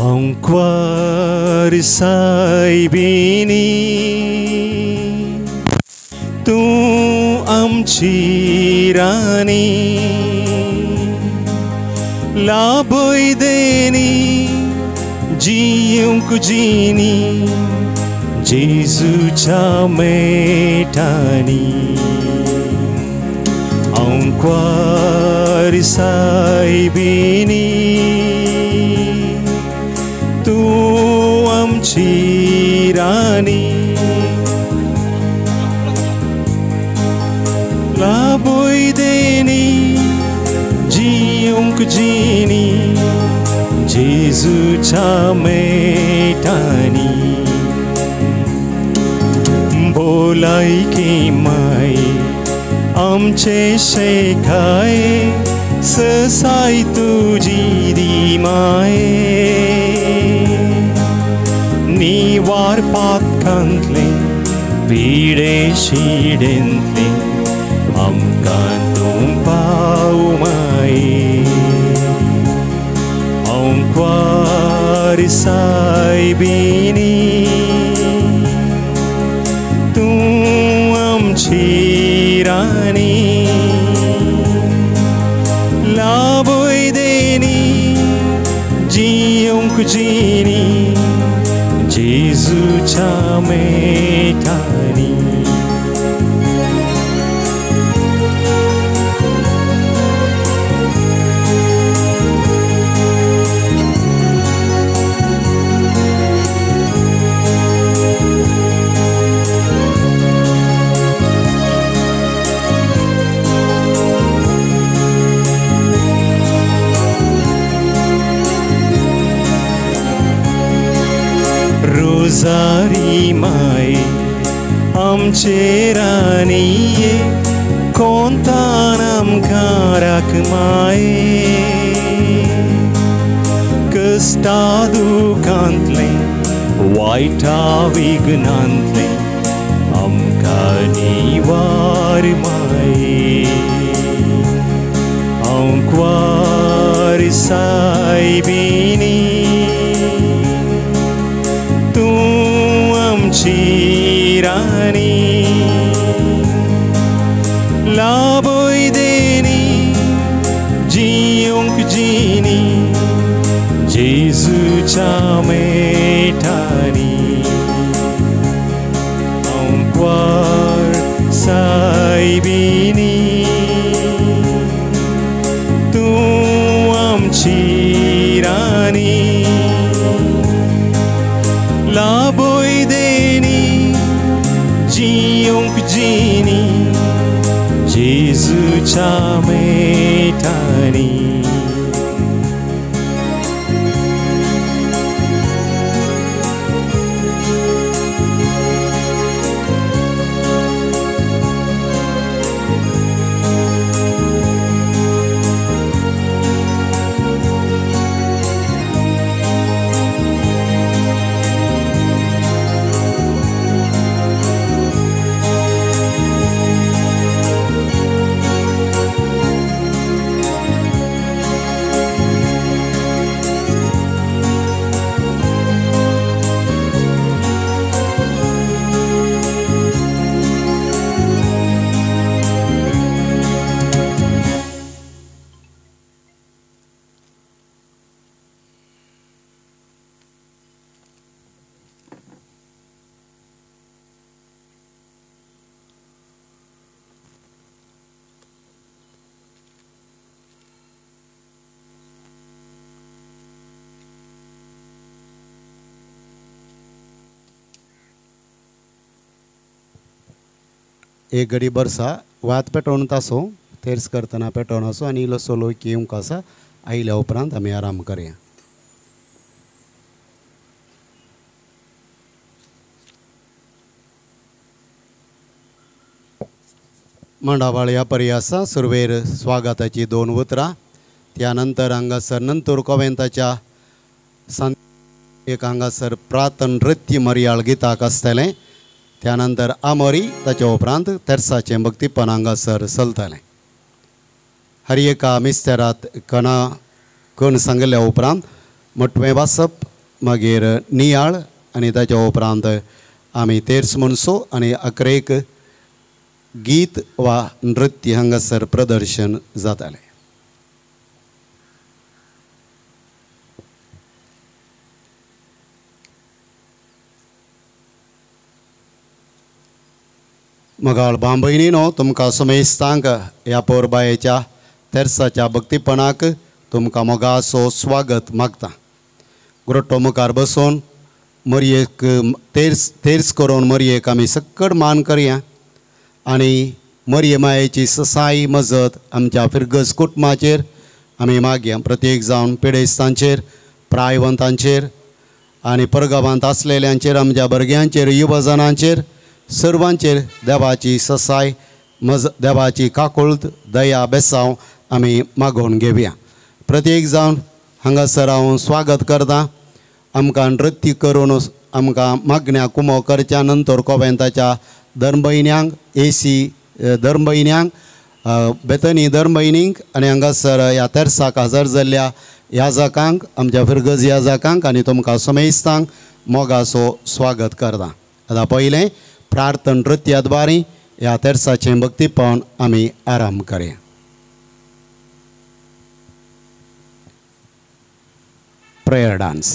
आंकवार सायबिणी तूं आमची राणी लाभय देणी जियूंक जिणी जेजूच्या मेटांनी आंकवार सायबिणी तूं आमची राणी लाभय देणी जियूंक जिणी जेजूच्या मेटांनी बोलायकी माय आमचे शेखाय ससाय तुजी दी माये निवार पातकांतले पिडे शिडेंतले आमकां तूं पाव माये आंकवार सायबिणी तूं आमची राणी लाभय देणी जियूंक जिणी जेजूच्या मेटांनी. रोजारी माय आमचे राणये कोंतान आमकां राख माये कश्टा दुखांतले वायटा विघ्नांतले आमकां निवार माये आंकवार सायबिणी तूं आमची राणी लाभय देणी जियूंक जिणी जेजूच्या मेटांनी आंकवार सायबिणी तूं आमची राणी लाभय देणी जियूंक जिणी जेजूच्या मेटांनी. एक घडी बरसा वात पेटोवन तासो तेर्स करतना पेटोवन आसो आनी इल्लोसो लोक येवंक आसा आयल्या उपरांत आमी आराम करया. मंडाबाळ ह्या परी आसा सुरवेर स्वागताची दोन उतरां त्या नंतर हांगासर नंतर कोवेंताच्या एक हांगासर प्रार्थन नृत्य मर्याळ गिताक आसतलें. त्यानंतर आमोरी ताच्या उपरांत तेर्साचें भक्तीपण हांगासर चलतलें. हर एका मिस्तेरात कणा कण सांगल्या उपरांत मटवें वाचप मागीर नियाळ आनी ताच्या उपरांत आमी तेर्स म्हणसो आनी अकरेक गीत वा नृत्य हांगासर प्रदर्शन जातालें. मगाळ भाव भयणीनो, तुमकां समेस्तांक ह्या पोरबायेच्या तेर्साच्या भक्तीपणाक तुमकां मोगाचो स्वागत मागता. ग्रोटो मुखार बसून मरयेक तेर्स तेर्स करून मरयेक आमी सक्कड मान करया आनी मरये मायेची ससाई मजत आमच्या फिरगज कुटुंबाचेर आमी मागया. प्रत्येक जावन पिडेस्तांचेर, प्रायवंतांचेर आनी परगांवांत आसलेल्यांचेर, आमच्या भुरग्यांचेर, युवजनांचेर, सर्वांचेर देवाची ससाय मज देवाची काकुळत दया बेसांव आमी मागोवन घेवया. प्रत्येक जावन हांगासर हांव स्वागत करता. आमकां नृत्य करून आमकां मागण्या कुमो करच्या नंतर कोवेंताच्या धर्मभयण्यांक, एसी धर्मभयण्यांक, बेतनी धर्मभयणींक आनी हांगासर ह्या तेर्साक हजर जाल्ल्या याजकांक, आमच्या फिरगज याजकांक आनी तुमकां समेस्तांक मोगाचो स्वागत करता. आतां पयलें प्रार्थना नृत्या द्वारे ह्या तेर्साचें भक्तीपण आमी आराम करया. Prayer dance.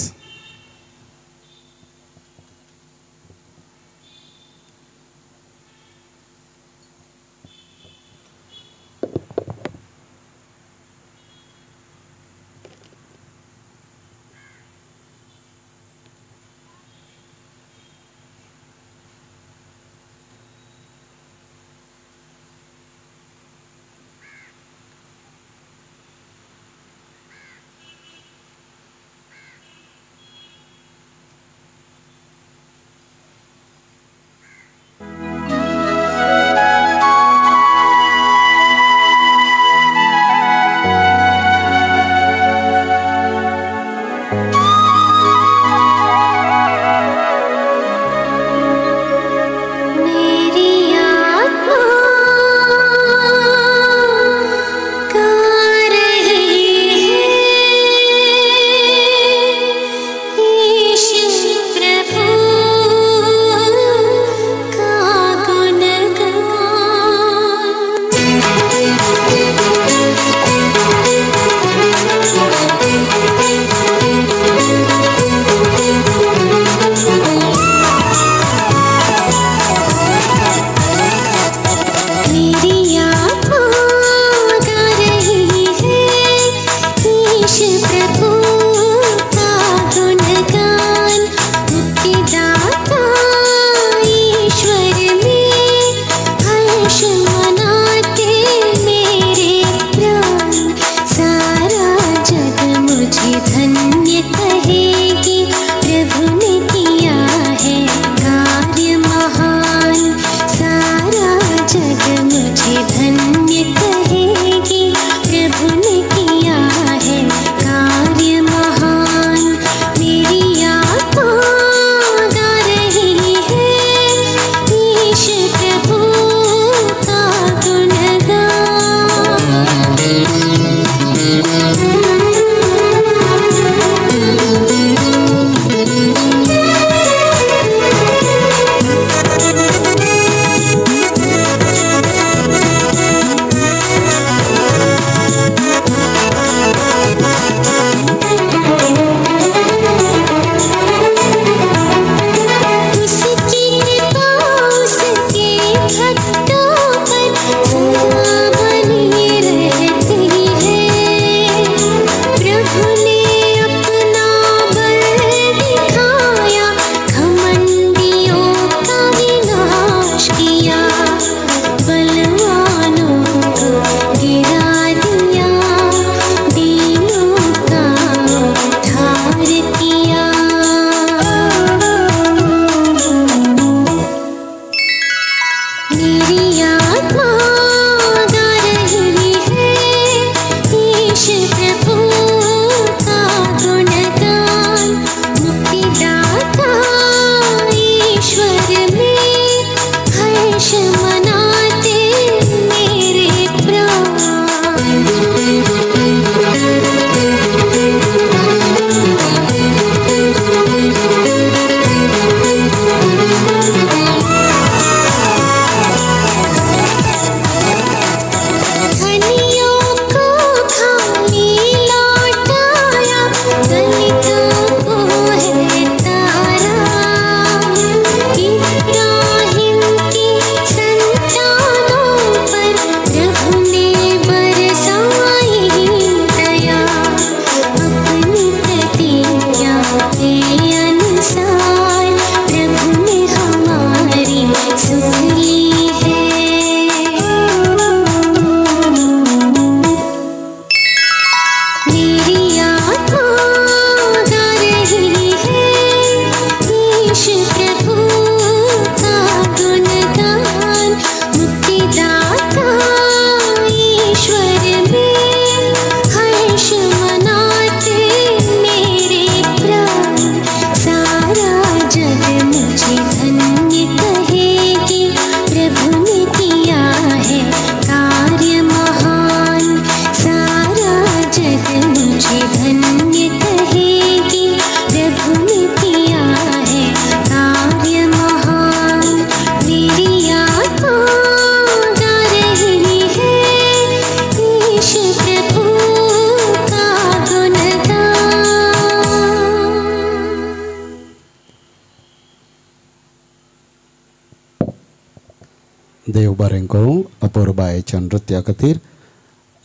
देव बरें करूं अपुरबायेच्या नृत्या खातीर.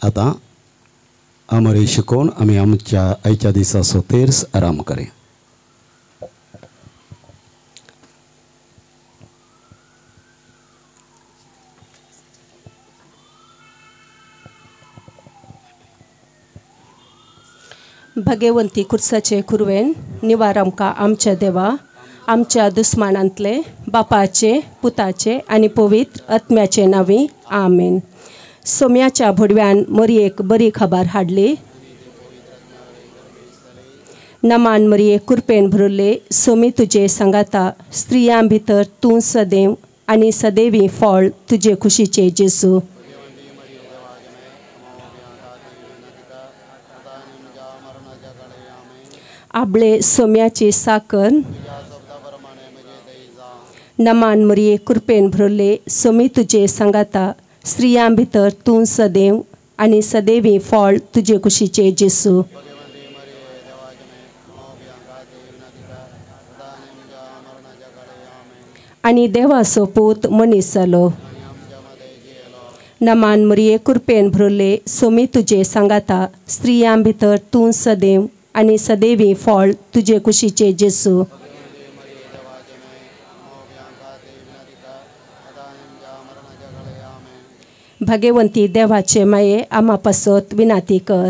आतां आमरी शिकोवन आमी आमच्या आयच्या दिसाचो तेर्स आराम करूया. भगेवंती कुर्साचे कुरवेन निवार आमकां आमच्या देवा आमच्या दुस्मानांतले बापाचे पुताचे आनी पवित्र आत्म्याचे नांवी आमेन. सोम्याच्या भोडव्यान मरयेक बरी खबर हाडली. नमान मरये कुरपेन भरुल्ले सोमी तुजे सांगाता स्त्रियां भितर तूं सदैव आनी सदैवी फळ तुजे खुशीचे जेजू. आबळे सोम्याची साकर. नमान मरये कुरपेन भरुल्ले सोमी तुजे सांगाता स्त्रियां भितर तूं सदैव आनी सदैवी फळ तुजे कुशीचे जेसू. आनी देवाचो पूत मनीस जालो. नमान मरये कुरपेन भरुल्ले सोमी तुजे सांगाता स्त्रियां भितर तूं सदैव आनी सदैवी फळ तुजे कुशीचे जेसू. भाग्यवंती देवाचे माये आमा पासत विनाती कर.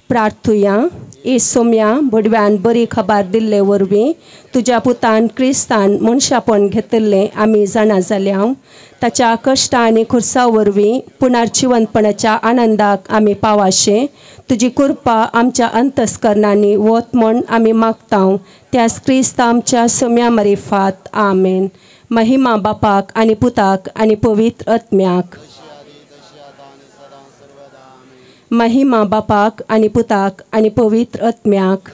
प्रार्थुया. ए सोम्या भडव्यान बरी खबर दिल्ले वरवीं तुज्या पुतान क्रिस्तान मनशापण घेतिल्लें आमी जाणा जाल्या. ताच्या कश्टां आनी खुर्सा वरवीं पुनर्जिवंतपणाच्या आनंदाक आमी पावाशें तुजी कृपा आमच्या अंतस्करणांनी वत म्हण आमी मागता. त्यास क्रिस्त आमच्या सोम्या मरिफात आमेन. महिमा बापाक आनी पुताक आनी पवित्र आत्म्याक. महिमा बापाक आनी पुताक आनी पवित्र आत्म्याक.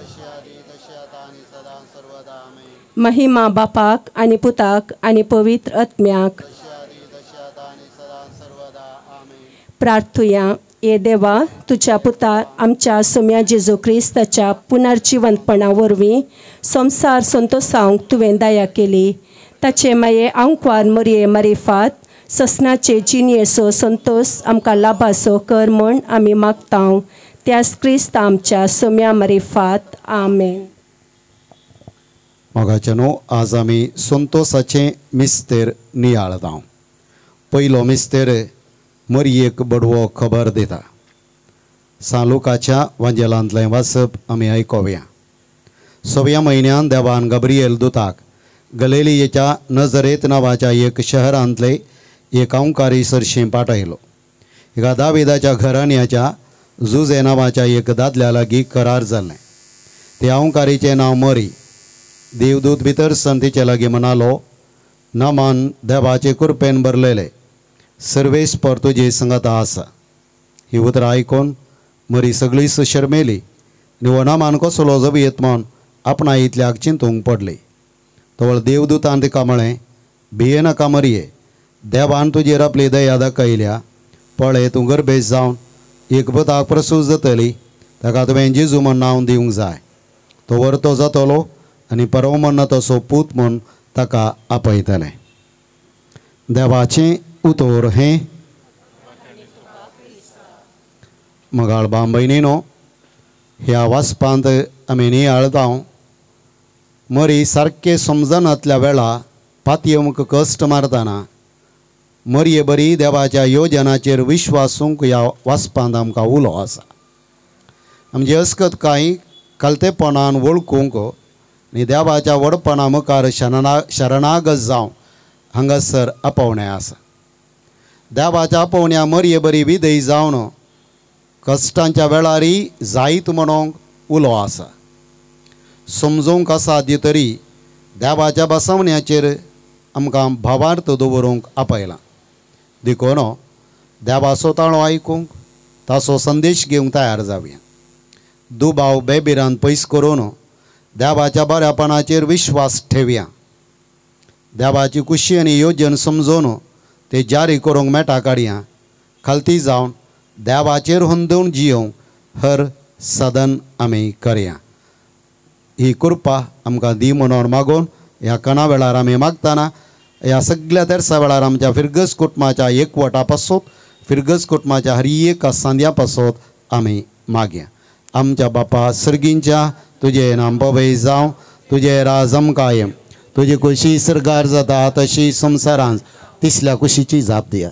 महिमा बापाक आनी पुताक आनी पवित्र आत्म्याक. प्रार्थुया. ये देवा तुज्या पुता आमच्या सोम्या जेजू क्रिस्ताच्या पुनर्जिवंतपणा वरवीं संवसार संतोसावंक तुवें दया केली. ताचे माये आंकवार मरये मरिफात ससनाचे जिणयेचो संतोस आमकां लाभाचो कर म्हण आमी मागता. त्यास क्रिस्त आमच्या सोम्या मरिफात आमेन. मोगाचे न्हू आज आमी संतोसाचें मिस्तेर नियाळता. पयलो मिस्तेर मरयेक बडवो खबर दिता. सालुकाच्या वांजेलांतलें वाचप आमी आयकोवया. सव्या म्हयन्यान देवान गब्रियल दुताक गलेलियेच्या नजरेत नांवाच्या एक शहरांतले एक अंकारी सरशीं पाठयलो. एका दाविदाच्या घराण्याच्या जुजे नांवाच्या एक दादल्या लागीं करार जालें. ते अंकारीचें नांव मरी. देवदूत भितर सन तिचे लागीं म्हणालो, नमान देवाचे कुरपेन भरलेले सर्वेस्पर तुजे संगता आसा. ही उतरां आयकून मरी सगळीच शर्मेली आनी हो नमान कसलो जबयेत म्हूण आपणा इतल्याक चिंतूंक पडली. तवळ देवदूतान तिका म्हळें, भियेनाका मरये, देवान तुजेर आपली दया दाखयल्या. पळय तूं गर्भेस्त जावन एक पुताक प्रसूत जातली, ताका तुवें जेजू म्हूण नांव दिवंक जाय. तो वर्तो जातलो आनी परवमन्न तसो पूत म्हूण ताका आपयतले. देवाचें उतर हें. मगाळ भाव भयणीनो, ह्या वाचपांत आमी नियाळता मरी सारकें समजनातल्या वेळा पातयेवंक कश्ट मारतना मरये बरी देवाच्या योजनाचेर विश्वासूंक ह्या वाचपांत आमकां उलो आसा. आमचे अस्कत कांय खालतेपणान वळखूंक आनी देवाच्या व्हडपणा मुखार शरणागत जावं हांगासर आपोवणें आसा. देवाच्या आपोवण्या मरये बरी विधेय जावन कश्टांच्या वेळारय जायत म्हणूंक उलो आसा. समजूंक असाध्य तरी देवाच्या बसवण्याचेर आमकां भावार्थ दवरूंक आपयलां. देखून देवाचो ताळो आयकूंक ताचो संदेश घेवंक तयार जावया. दुबाव बेबिरान पयस करून देवाच्या बऱ्यापणाचेर विश्वास ठेवया. देवाची कुशी आनी योजन समजून ते जारी करूंक मेटा काडया. खालती जावन देवाचेर हुंदून जियोवंक हर सदन आमी करया. ही कृपा आमकां दी म्हणून मागून ह्या कणा वेळार आमी मागतना ह्या सगळ्या तेरसा वेळार आमच्या फिरगस कुटुंबाच्या एकवटा पासत फिरगस कुटुंबाच्या हर एका सांद्या पासत आमी मागया. आमच्या बापा सर्गींच्या तुजें नाम पवय जावं, तुजें राज आमकां, तुजी खुशी सरगार जाता तशी संवसारांत तिसल्या कुशीची जाप दिया.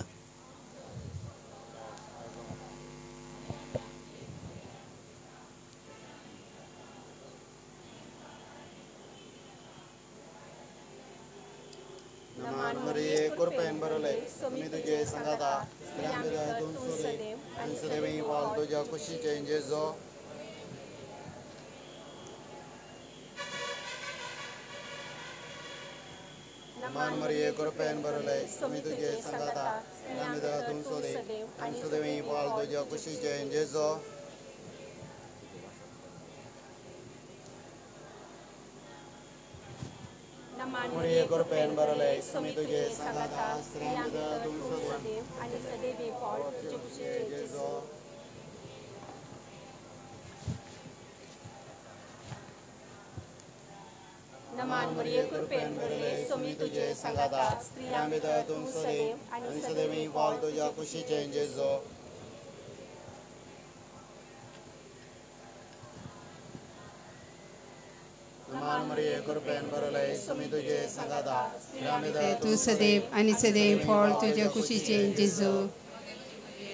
तू सदैव आणि सदैव फळ तुझ्या कुशीचे जेजू.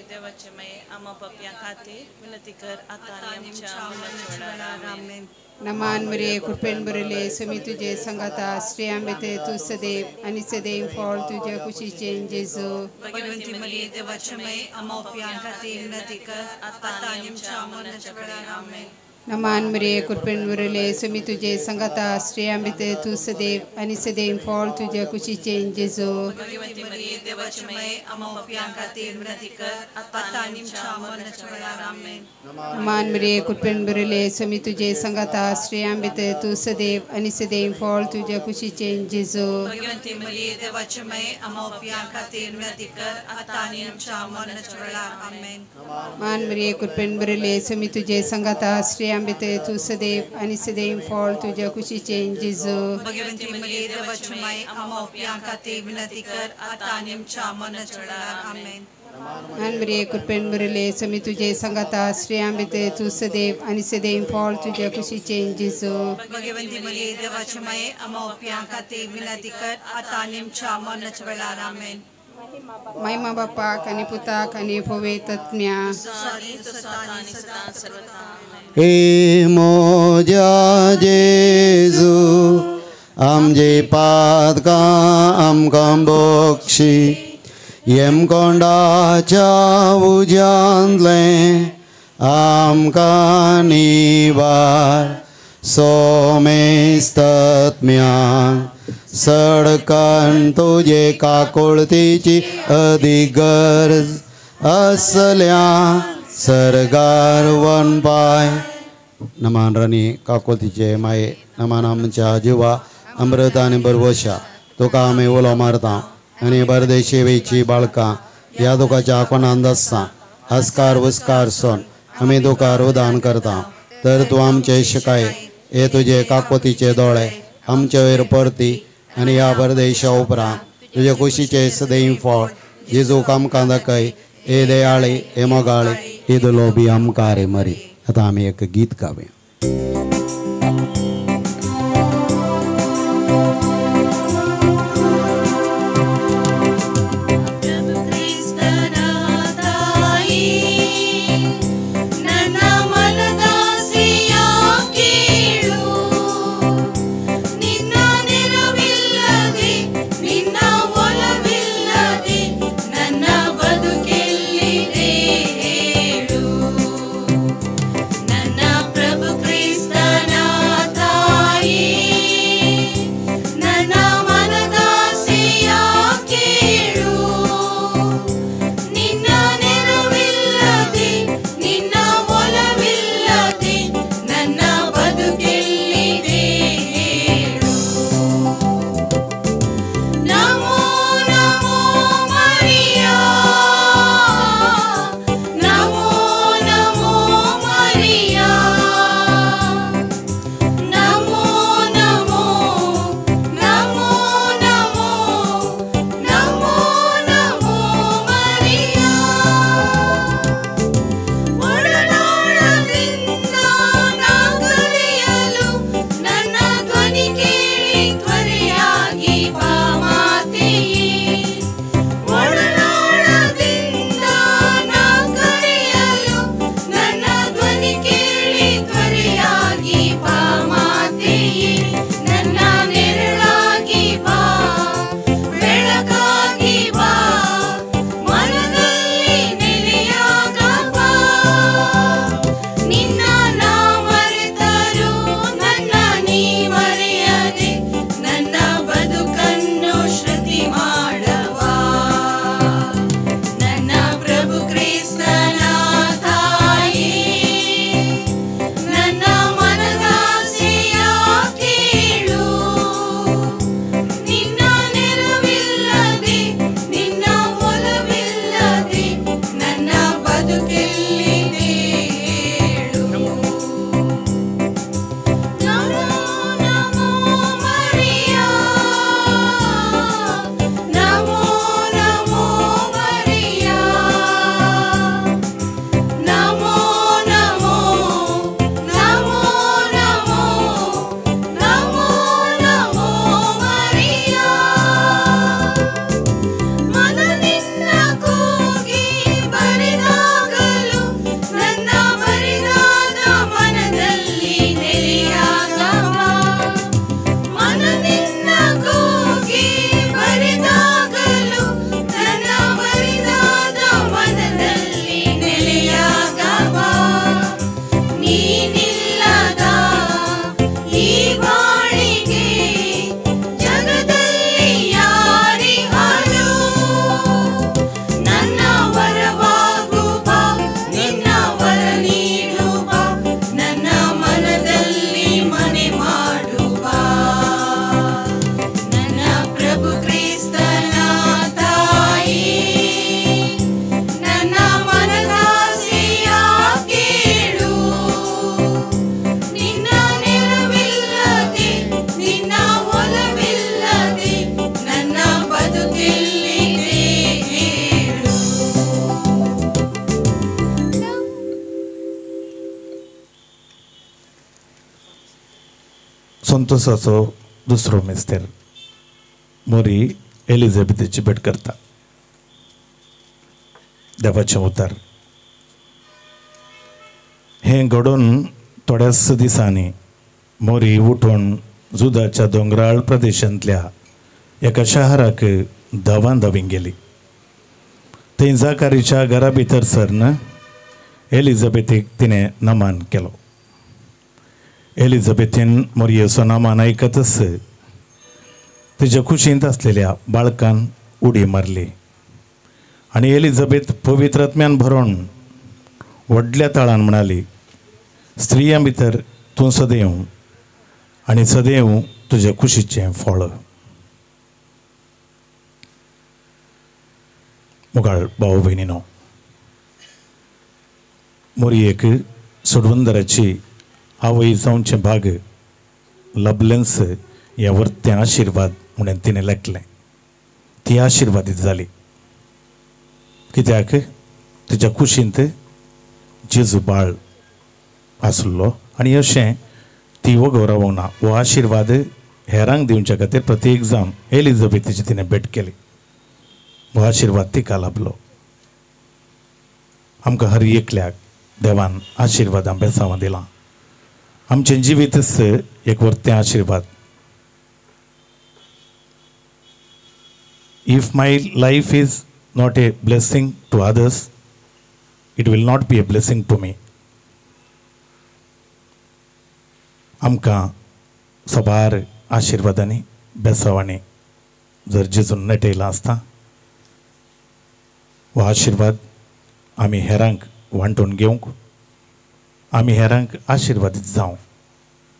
देवाचे माये आम्हा पाप्यां खातीर विनंती कर आता आनी आमच्या मरणाच्या वेळार. आमेन. नमान मरिये कृपेन भरले स्वामी तुझे संगाता, स्त्रियां भितर तू सदैव आणि सदैव फळ तुझ्या कुशीचे जेजू. भगवंती मरिये देवाचे माये आम्हा पाप्यां खातीर विनंती कर आता आनी आमच्या मरणाच्या वेळार. आमेन. नमान मरिये कृपेन भरले स्वामी तुझे संगाता, स्त्रियां भितर तू सदैव आणि सदैव फळ तुझ्या कुशीचे जेजू. भगवंती मरिये देवाचे माये आम्हा पाप्यां खातीर विनंती कर आता आनी आमच्या मरणाच्या वेळार. आमेन. नमान मरिये कृपेन भरले स्वामी तुझे संगाता, स्त्रियां भितर तू सदैव आणि सदैव फळ तुझ्या कुशीचे जेजू. भगवंती मरिये देवाचे माये आम्हा पाप्यां खातीर विनंती कर आता आनी आमच्या मरणाच्या वेळार. आमेन. मान मरिये कृपेन भरले स्वामी तुझे संगाता, स्त्रियां भितर तू सदैव आणि सदैव फळ तुझ्या कुशीचे जेजू. भगवंती मरिये देवाचे माये आम्हा पाप्यां खातीर विनंती कर आता आनी आमच्या मरणाच्या वेळार. आमेन. मान मरिये कृपेन भरले स्वामी तुझे संगाता, स्त्रियां भितर तू सदैव आणि सदैव फळ तुझ्या कुशीचे जेजू. भगवंती मरिये देवाचे माये आम्हा पाप्यां खातीर विनंती कर आता आनी आमच्या मरणाच्या वेळार. आमेन. महिमा बापाक आणि पुताक आणि पवित्र आत्म्या. हे मोज्या जेजू आमजे पादकां आमकां बक्षी, येमकोंडाच्या उज्यांतलें आमकां निवार, सोमेस्तत्म्यांक सडकन तुजे काकुळतीची अदीक गरज असल्या सरगार वनपाय. नमान राणी काकुळतीचे माये, नमान आमच्या जिवा अमृत आनी बरवशा, तुका आमी उलो मारता आनी बार्देशी वेची बाळकां ह्या दुखाच्या कोणांत आसता हस्कार उस्कार सोन आमी तुका रुदान करता. तर तूं आमचे शिकाय हे तुजे काकुळतीचे दोळे आमचे वयर परती आनी ह्या परदेशा उपरांत तुजे कुशीचे सदैव फळ जेजूक आमकां दाखय. हे दयाळे, हे मोगाळे, हे दुलोबी आमकां रे मरी. आतां आमी एक गीत गावया. ನನ್ನ ಪ್ರಭು ಕ್ರಿಸ್ತ संतोसाचो दुसरो मिस्तेर मोरी एलिझाबेथीची भेट करता. देवाचें उतर हें घडोवन थोड्याच दिसांनी मोरी उठून जुदाच्या दोंगराळ प्रदेशांतल्या एका शहराक धांवान धांवीन गेली. थंय जाकारीच्या घरा भितर सरन एलिझाबेथीक तिणें नमान केलो. एलिझाबेथीन मोरयेचो नमान आयकतच तिच्या खुशींत आसलेल्या बाळकान उडी मारली आनी एलिझाबेथ पवित्र आत्म्यान भरून व्हडल्या ताळान म्हणाली, स्त्रियां भितर तूं सदैव आनी सदैव तुज्या खुशीचें फळ. मुखार भाव भयणीनो, मोरयेक सोडवंदराची आवय जावचें भाग लबलेंस हें वर्तें आशिर्वाद म्हणून तिणें लेखलें. ती आशिर्वादीत जाली कित्याक तिच्या कुशींत जेजू बाळ आसलो आनी अशें ती वगो रावना हो आशिर्वाद हेरांक दिवच्या खातीर प्रत्येक जावन एलिझाबेथीची तिणें भेट केली. हो आशिर्वाद तिका लाभलो. आमकां हर एकल्याक देवान आशिर्वादां बेसांवां दिलां. आमचें जिवीतच एक वर्तें आशिर्वाद. If my life is not a blessing to others, it will not be a blessing to me. आमकां सबार आशिर्वादांनी बेसावांनी जर जेजून नटयलां आसता हो आशिर्वाद आमी हेरांक वांटून घेवंक, आमी हेरांक आशिर्वादीत जावं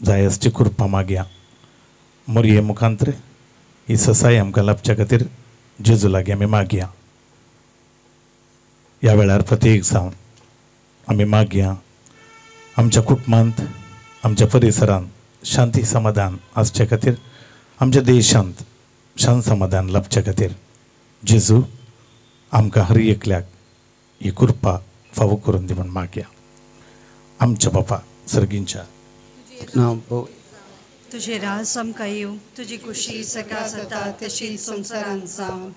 जाय आसची कृपा मागया. मोरये मुखांतर ही ससाय आमकां लाभच्या खातीर जेजू लागीं आमी मागया. ह्या वेळार प्रत्येक जावन आमी मागया आमच्या कुटुंबांत, आमच्या परिसरांत शांती समाधान आसचे खातीर, आमच्या देशांत शांत समाधान लाभच्या खातीर जेजू आमकां हर एकल्याक ही कृपा फावो करून दी म्हूण मागया. आमच्या बापा सर्गींच्या तुझे राज आमकां येवं, तुजी खुशी सकाळ जाता तशी संवसारांत जावं.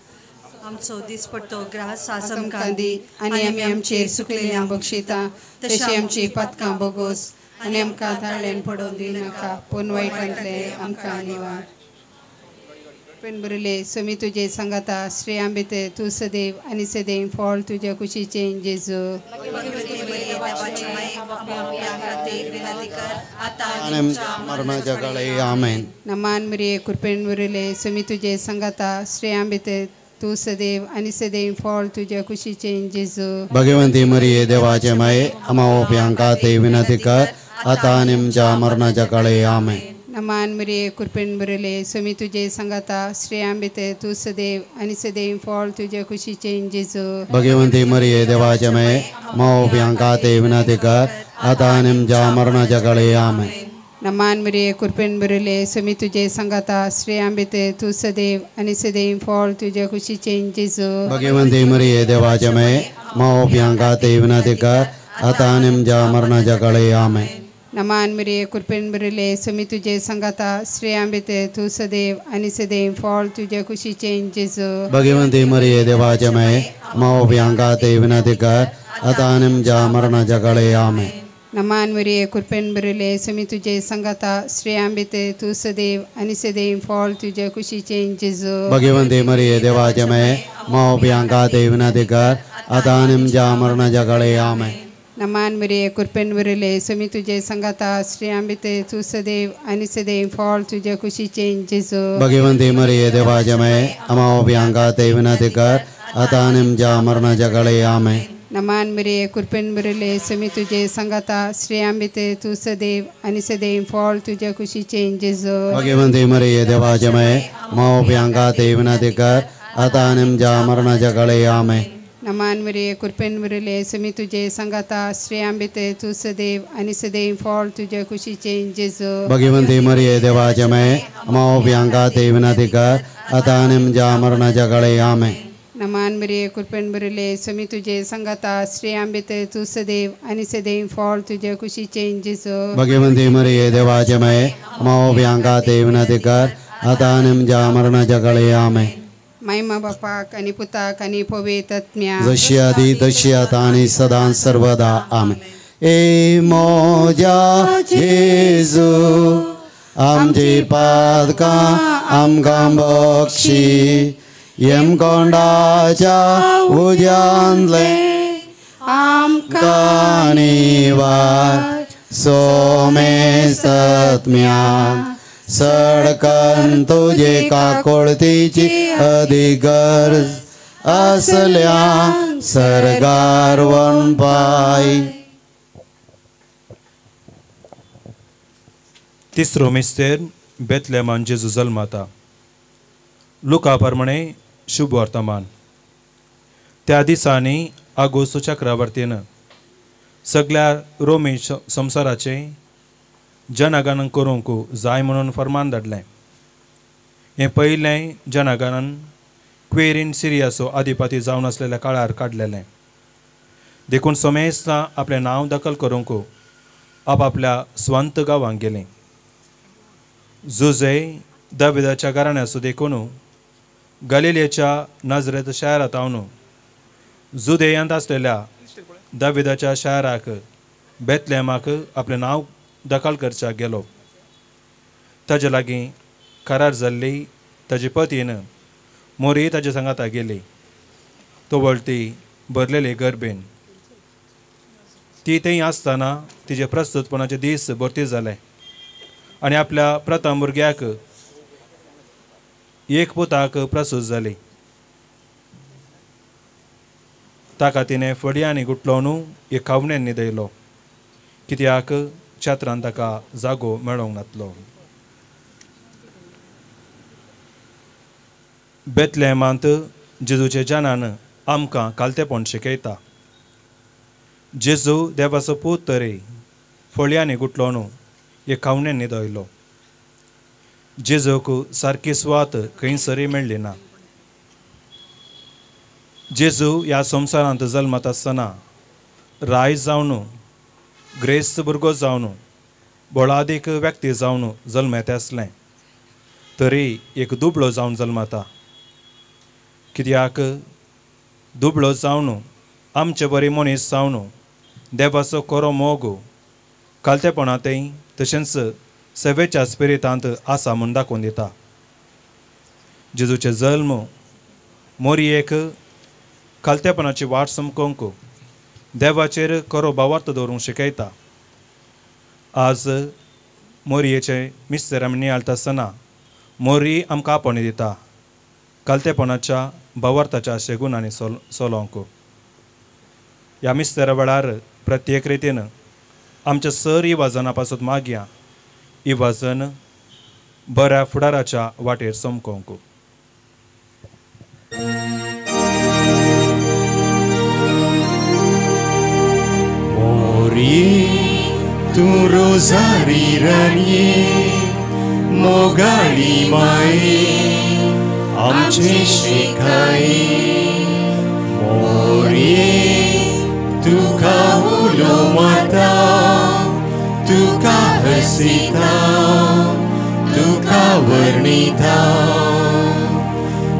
आमचो दिसपट्टो ग्रास आज आमकां दी आनी आमी आमचेर सुकलेल्या बक्षिता तशी आमची पातकां बोगोस आनी आमकां धाडल्यान पडोवन दिनाका, पूण वायटांतले आमकां निवार. पेन बरले समी तुजे सांगाता, स्त्रियां भितर तूं सदैव आनी सदैव फळ तुज्या कुशीचें जेजू. मरणाच्या काळी आमेन. नमान मरिये कृपेन भरिल्ले, समी तुजे सांगाता, स्त्रियां भितर तूं सदैव आनी सदैव फळ तुज्या कुशीचें जेजू. भगवंती मरिये देवाचे माये, आम्हा ओप्यांका ते विनंती कर आता आनी आमच्या मरणाच्या काळी आमेन. नमान मरिये कृपेन भरिल्ले, समी तुजे सांगाता, स्त्रियां भितर तूं सदैव आनी सदैव फळ तुज्या कुशीचें जेजू. भगवंती मरिये देवाचे माये, आम्हा ओप्यांका ते विनंती कर आता आनी आमच्या मरणाच्या काळी आमेन. नमान मरिये कृपेन भरिल्ले, समी तुजे सांगाता, स्त्रियां भितर तूं सदैव आनी सदैव फळ तुज्या कुशीचें जेजू. भगवंती मरिये देवाचे माये, आम्हा ओप्यांका ते विनंती कर आता आनी आमच्या मरणाच्या काळी आमेन. नमान मरिये कृपेन भरिल्ले, समी तुजे सांगाता, स्त्रियां भितर तूं सदैव आनी सदैव फळ तुज्या कुशीचें जेजू. भगवंती मरिये देवाचे माये, आम्हा ओप्यांका ते विनंती कर आता आनी आमच्या मरणाच्या काळी आमेन. नमान मरिये कृपेन भरिल्ले, समी तुजे सांगाता, स्त्रियां भितर तूं सदैव आनी सदैव फळ तुज्या कुशीचें जेजू. भगवंती मरिये देवाचे माये, आम्हा ओप्यांका ते विनंती कर आता आनी आमच्या मरणाच्या काळी आमेन. नमान मरिये कृपेन भरिल्ले, समी तुजे सांगाता, स्त्रियां भितर तूं सदैव आनी सदैव फळ तुज्या कुशीचें जेजू. भगवंती मरिये देवाचे माये, आम्हा ओप्यांका ते विनंती कर आता आनी आमच्या मरणाच्या काळी आमेन. नमान मरिये कृपेन भरिल्ले, समी तुजे सांगाता, स्त्रियां भितर तूं सदैव आनी सदैव फळ तुज्या कुशीचें जेजू. भगवंती मरिये देवाचे माये, आम्हा ओप्यांका ते विनंती कर आता आनी आमच्या मरणाच्या काळी आमेन. नमान मरिये कृपेन भरिल्ले, समी तुजे सांगाता, स्त्रियां भितर तूं सदैव आनी सदैव फळ तुज्या कुशीचें जेजू. भगवंती मरिये देवाचे माये, आम्हा ओप्यांका ते विनंती कर आता आनी आमच्या मरणाच्या काळी आमेन. नमान मरिये कृपेन भरिल्ले स्वामी तुजे संगाता स्त्रियां भितर तूं सदैव आनी सदैव फळ तुजे कुशीचें जेजू. भगवंती मरिये देवाचे माये आम्हा ते विनंती कर आतां आनी आमच्या मरणाच्या काळी. आमेन. महिमा बापाक आनी पुताक आनी पवित्र आत्म्याक, जशी आदी तशी आतां आनी सदां सर्वदा. आमेन. ए मोज्या जेजू आमची पादकां आमकां बक्षी यमकोंडाच्या उज्यांतलें आमकां निवार सोमेसत्म्या सडकन तुजे काकोळतीची अधिगरज असल्या सरगार वनपाय. तिसरो मिस्तेर बेतलेमान जेजू जल्माता. लुका प्रमाणे शुभ वर्तमान. त्या दिसांनी आगोस्त चक्रवर्तीन सगळ्या रोमी संवसाराचें जनगणन करूंक जाय म्हणून फर्मान धाडलें. हें पयलें जनगणन क्वेरीन सिरियाचो आधिपती जावन आसलेल्या काळार काडलेलें. देखून समेस्तां आपलें नांव दखल करूंक आपापल्या स्वांत गांवांक गेलीं. जुजे दाविदाच्या घराण्याचो देखून गलिलेच्या नजरेत शारांत हांव जुदेयांत आसलेल्या दाविदाच्या शाराक बेतलेमाक आपलें नांव दखल करच्याक गेलो. ताजे लागीं करार जाल्ली ताजी पतीन मोरी ताजे सांगाता गेली. तवळ ती भरलेली गर्भेन. ती थंय आसतना तिजे प्रस्तुतपणाचे दीस भरती जाले आनी आपल्या प्रथम भुरग्याक एक पुताक प्रसूत जाली. ताका तिणें फडयांनी गुटलोवन एक खावण्यांनी न्हिदयलो, कित्याक छात्रान ताका जागो मेळोंक नातलो. बेतलेमांत जेजूचे जनान आमकां कालतेपण शिकयता. जेजू देवाचो पूत तरी फळयांनी गुटलोवन एक खावण्यांनी न्हिदयलो. जेजूक सारकी सुवात खंयसरूय मेळ्ळी ना. जेजू ह्या संवसारांत जल्मत आसतना राय जावन, ग्रेस्त भुरगो जावन, बळादीक व्यक्ती जावन जल्मेत आसलें तरी एक दुबळो जावन जल्मता. कित्याक दुबळो जावन आमचे बरी मनीस जावन देवाचो खरो मोग कालतेपणांतय तशेंच सेवेच्या स्पिरितांत आसा म्हूण दाखोवन दिता. जेजूचे जल्म मोरयेक खालतेपणाची वाट समकोंक देवाचेर खरो भावार्थ दवरूंक शिकयता. आज मोरयेचे मिस्तर आमी नियाळटा आसतना मोरी आमकां आपोवणी दिता खालतेपणाच्या भावार्थाच्या शेगुणांनी सोलोवंक. ह्या मिस्तेरा वेळार प्रत्येक रितीन आमच्या सर इवाजना पासून मागया इवाजन बऱ्या फुडाराच्या वाटेर समकोवंक. मोरी तूं रोजारी राणये मोगाळी माये आमचे शिकाये. मोरये तुका उलो मारता तुका हसिता तुका वर्णिता.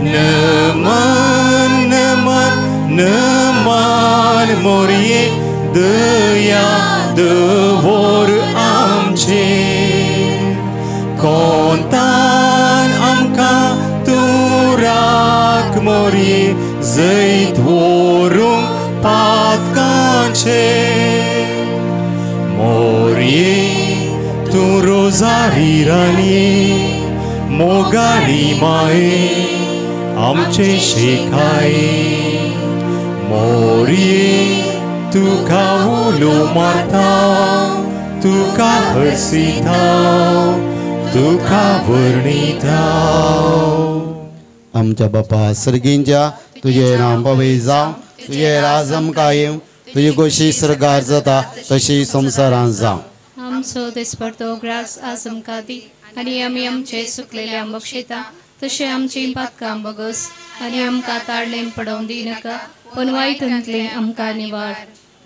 नमन नमन नमन मोरये दया दवर आमचे कोंतान आमकां तूं राख मोरये जैत व्हरूंक पातकांचे. मोरये तूं रोजारी राणये मोगाळी माये आमचे शिकाये. मोरये तुका उलो मारता तुका हसिता तुका वर्णिता. आमच्या बापा सर्गींच्या तुजें नांव पवित्र जावं, तुजें राज आमकां येवं, तुजी खोशी सर्गार जाता तशी संवसारांत जावं. आमचो दिसपडतो ग्रास आज आमकां दी आनी आमी आमचे चुकलेल्या बक्षिता तशें आमची पातकां बगस आनी आमकां ताडलें पडोवंक दिनाका पूण वायटांतलें आमकां निवार.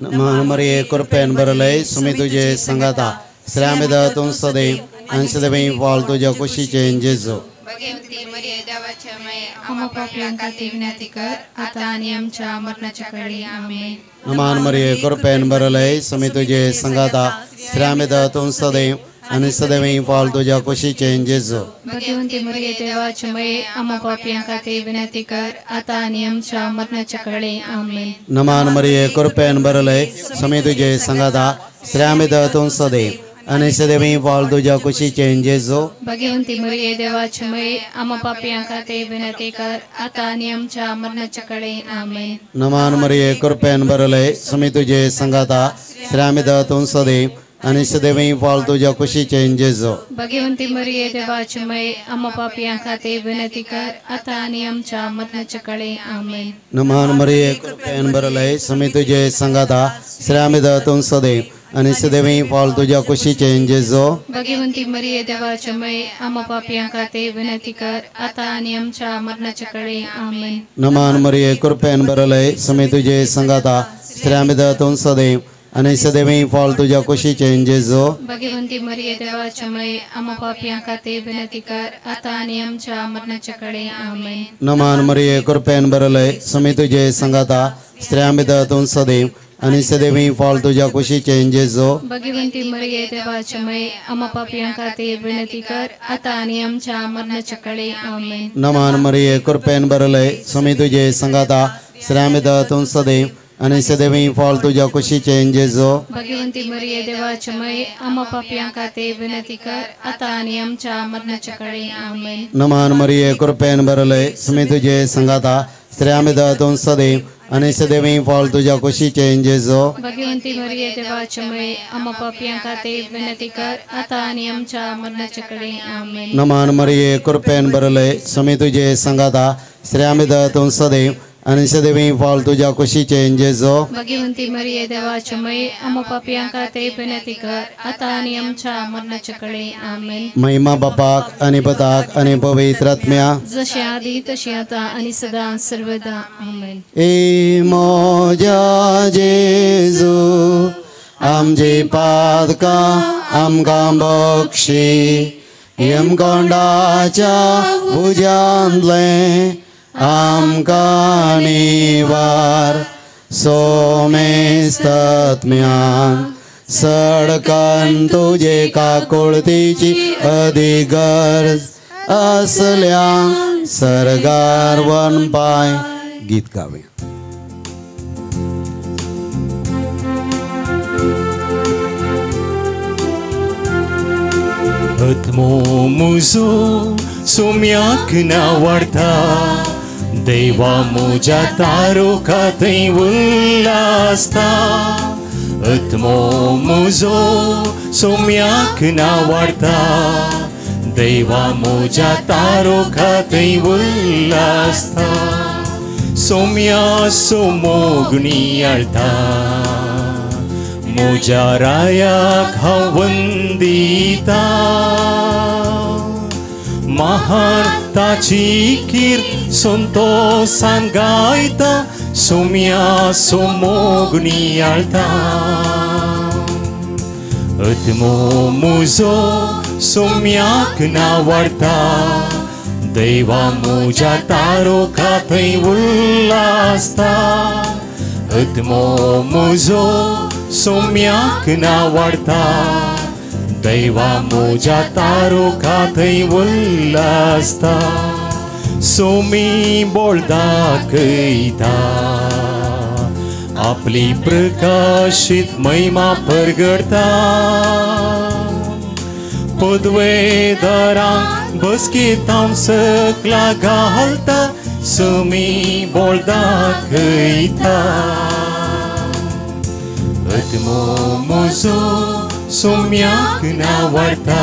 नमन मरिये कृपेन भरलय सुमी तुजे संगाता श्रामेदा तूं सदैव आनी सदैव फळ तुज्या कुशीचें जेजू. भगवती मरिये देवाच्या माये आम्हा पापयां खातीर विनंती कर आतां आनी आमच्या मरणाच्या वेळी. आमेन. नमन मरिये कृपेन भरलय सुमी तुजे संगाता श्रामेदा तूं सदैव आनी सदैव फळ तुज्या कुशीचें जेजू. भगवती मरिये देवाच्या माये आम्हा पापयां खातीर विनंती कर आतां आनी आमच्या मरणाच्या वेळी. आमेन. नमन मरिये कृपेन भरलय सुमी तुजे संगाता श्रामेदा तूं सदैव आनी सदैव फळ तुज्या कुशीचें जेजू. भगवंती मरिये देवाच्या माये आम्हा पापयां खातीर विनंती कर आतां आनी आमच्या मरणाच्या वेळी. आमेन. नमन मरिये कृपेन भरलय सुमी तुजे संगाता श्रामेदा तूं सदैव आनी सदैव फळ तुज्या कुशीचें जेजू. भगवंती मरिये देवाच्या माये आम्हा पापयां खातीर विनंती कर आतां आनी आमच्या मरणाच्या वेळी. आमेन. नमन मरिये कृपेन भरलय सुमी तुजे संगाता श्रामेदा तूं सदैव आनी सदैव फळ तुज्या कुशीचें जेजू. भगवंती मरिये देवाच्या माये आम्हा पापयां खातीर विनंती कर आतां आनी आमच्या मरणाच्या वेळी. आमेन. नमन मरिये कृपेन भरलय सुमी तुजे संगाता श्रामेदा तूं सदैव आनी सदैव फळ तुज्या कुशीचें जेजू. भगवंती मरिये देवाच्या माये आम्हा पापयां खातीर विनंती कर आतां आनी आमच्या मरणाच्या वेळी. आमेन. नमन मरिये कृपेन भरलय सुमी तुजे संगाता श्रामेदा तूं सदैव आनी सदैव फळ तुज्या कुशीचें जेजू. भगवंती मरिये देवाच्या माये आम्हा पापयां खातीर विनंती कर आतां आनी आमच्या मरणाच्या वेळी. आमेन. नमन मरिये कृपेन भरलय सुमी तुजे संगाता श्रामेदा तूं सदैव आनी सदैव फळ तुज्या कुशीचें जेजू. भगवंती मरिये देवाच्या माये आम्हा पापयां खातीर विनंती कर आतां आनी आमच्या मरणाच्या वेळी. आमेन. नमन मरिये कृपेन भरलय सुमी तुजे संगाता श्रामेदा तूं सदैव आनी सदैव फळ तुज्या कुशीचें जेजू. भगवंती मरिये देवाच्या माये आम्हा पापयां खातीर विनंती कर आतां आनी आमच्या मरणाच्या वेळी. आमेन. नमन मरिये कृपेन भरलय सुमी तुजे संगाता श्रामेदा तूं सदैव आनी सदैव फळ तुज्या कुशीचें जेजू. भगवंती मरिये देवाच्या माये आम्हा पापयां खातीर विनंती कर आतां आनी आमच्या मरणाच्या वेळी. आमेन. महिमा बापाक आनी पुताक आनी पवित्र आत्म्या जशें आदी तशें आतां आनी सदां सर्वदा. आमेन. ए म्हज्या जेजू आमची पादकां आमकां बक्षी यमकोंडाच्या उज्यांतलें आमकां निवार सोमेस्तात्म्यान सडकन तुजे काकुळतीची अधिगरज असल्या सर्गार वनपाय. गीत गावे. आत्मो मुजो सोम्याक ना वाडता देवा मुज्या तारुका थंय उल्लासता. आत्मो मुजो सोम्याक ना वाडता देवा मुज्या तारुका थंय उल्लासता. सोम्या सोमोगणी आळता मुज्या रायाक हांव वंदिता. महान ताची कीर्त संतोसान गायता सोम्या सोमोगणी आळता. आत्मो मुजो सोम्याक ना वाडता देवा मुज्या तारुका थंय उल्लासता. आत्मो मुजो सोम्याक ना वाडता देवा मुज्या तारुका थंय उल्लासता. सोमी बोळ दाखयता आपली प्रकाशीत महिमा परगडता. पदवेदारांक बसकेत हांव सकला घालता सोमी बोळ दाखयता. आत्मो मुजो सोम्याक ना वाडता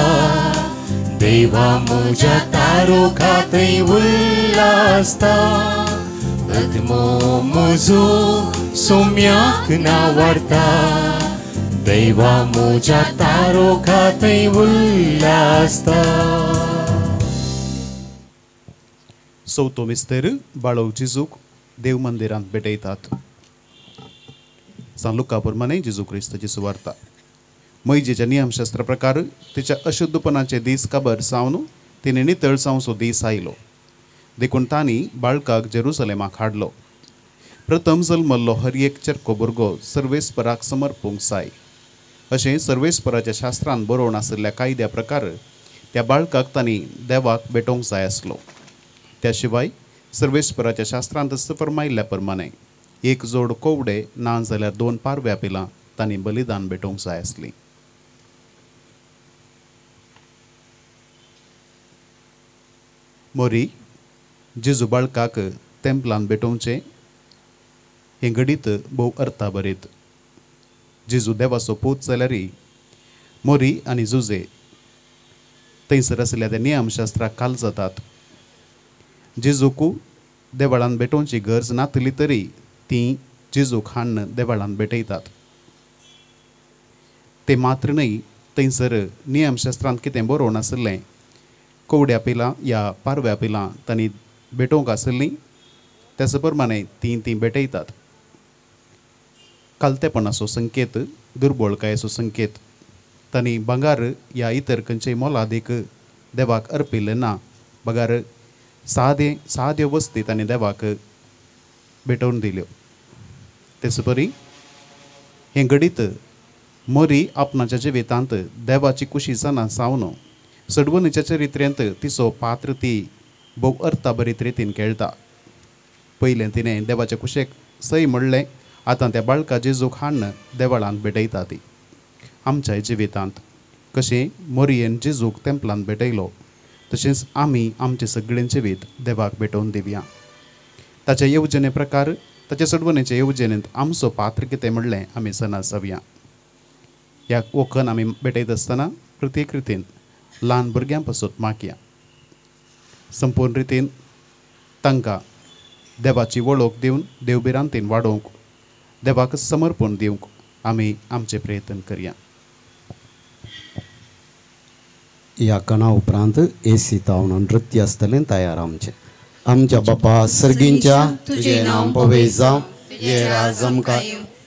देवा मुज्या तारुका थंय उल्लासता. आत्मो मुजो सोम्याक ना वाडता देवा मुज्या तारुका थंय उल्लासता. चवथो मिस्तेर बाळव जेजूक देव मंदिरांत भेटयतात. सान लुका प्रमाणे जेजू क्रिस्ताची सुवार्ता. मैजेच्या नियमशास्त्रा प्रकार तिच्या अशुद्धपणाचे दीस काबर जावन तिणें नितळ जावचो दीस आयलो. देखून तांणी बाळकाक जेरुसलेमाक हाडलो. प्रथम जल्मल्लो हर एक चरको भुरगो सर्वेस्पराक समर्पूंक जाय अशें सर्वेस्पराच्या शास्त्रान बरोवन आशिल्ल्या कायद्या प्रकार त्या बाळकाक तांणी देवाक भेटोवंक जाय आसलो. त्या शिवाय सर्वेस्पराच्या शास्त्रांत फरमायिल्ल्या प्रमाणे एक जोड कोवडे ना जाल्यार 2 पारव्या पिलां तांणी बलिदान भेटोवंक जाय आसलीं. मोरी जेजू बाळकाक तेंपलान भेटोवचें हें घडीत भोव अर्थाभरीत. जेजू देवाचो पूत जाल्यार मोरी आनी जुजे थंयसर आशिल्ल्या त्या नियमशास्त्राक काल जातात. जेजूक देवळान भेटोवची गरज नातली तरी तीं जेजूक हाडून देवळान भेटयतात. ते मात्र न्हय, थंयसर नियमशास्त्रांत कितें बरोवन आशिल्लें कोवड्या पिलां या पारव्या पिलां तांणी भेटोवंक आशिल्लीं त्याच प्रमाणे तीं तीं भेटयतात. कालतेपणाचो संकेत, दुर्बळकायेचो संकेत. तांणी भांगार या इतर खंयचेय मोलादीक देवाक अर्पिल्लें ना, बगार सादे साद्यो वस्ती तांणी देवाक भेटोवन दिल्यो. तेच परी हें घडीत मोरी आपणाच्या जिवितांत देवाची कुशी जाणा जावन सडवणीच्या चरित्रेंत तिचो पात्र ती भोव अर्थाभरीत रितीन खेळटा. पयलें तिणें देवाच्या कुशेक सय म्हणलें, आतां त्या बाळका जेजूक हाडून देवळांत भेटयता ती. आमच्या जिवितांत कशें मोरयेन जेजूक तेंपलांत भेटयलो तशेंच आमी आमचें सगळें जिवीत देवाक भेटोवन दिवया. ताच्या येवजणे प्रकार ताच्या सडवणेच्या येवजणेंत आमचो पात्र कितें म्हणलें आमी सना जावया. ह्या वखन आमी भेटयत आसतना प्रत्येक रितीन ल्हान भुरग्यां पासत मागया. संपूर्ण रितीन तांकां देवाची वळख दिवन देवभिरांतीन वाडोवंक देवाक समर्पण दिवंक आमी आमचे प्रयत्न करया. ह्या कणा उपरांत एसी तावन नृत्य आसतलें तयार आमचें. आमच्या बापा सर्गींच्या तुजें नांव पवित्र जावं, तुजें राज आमकां,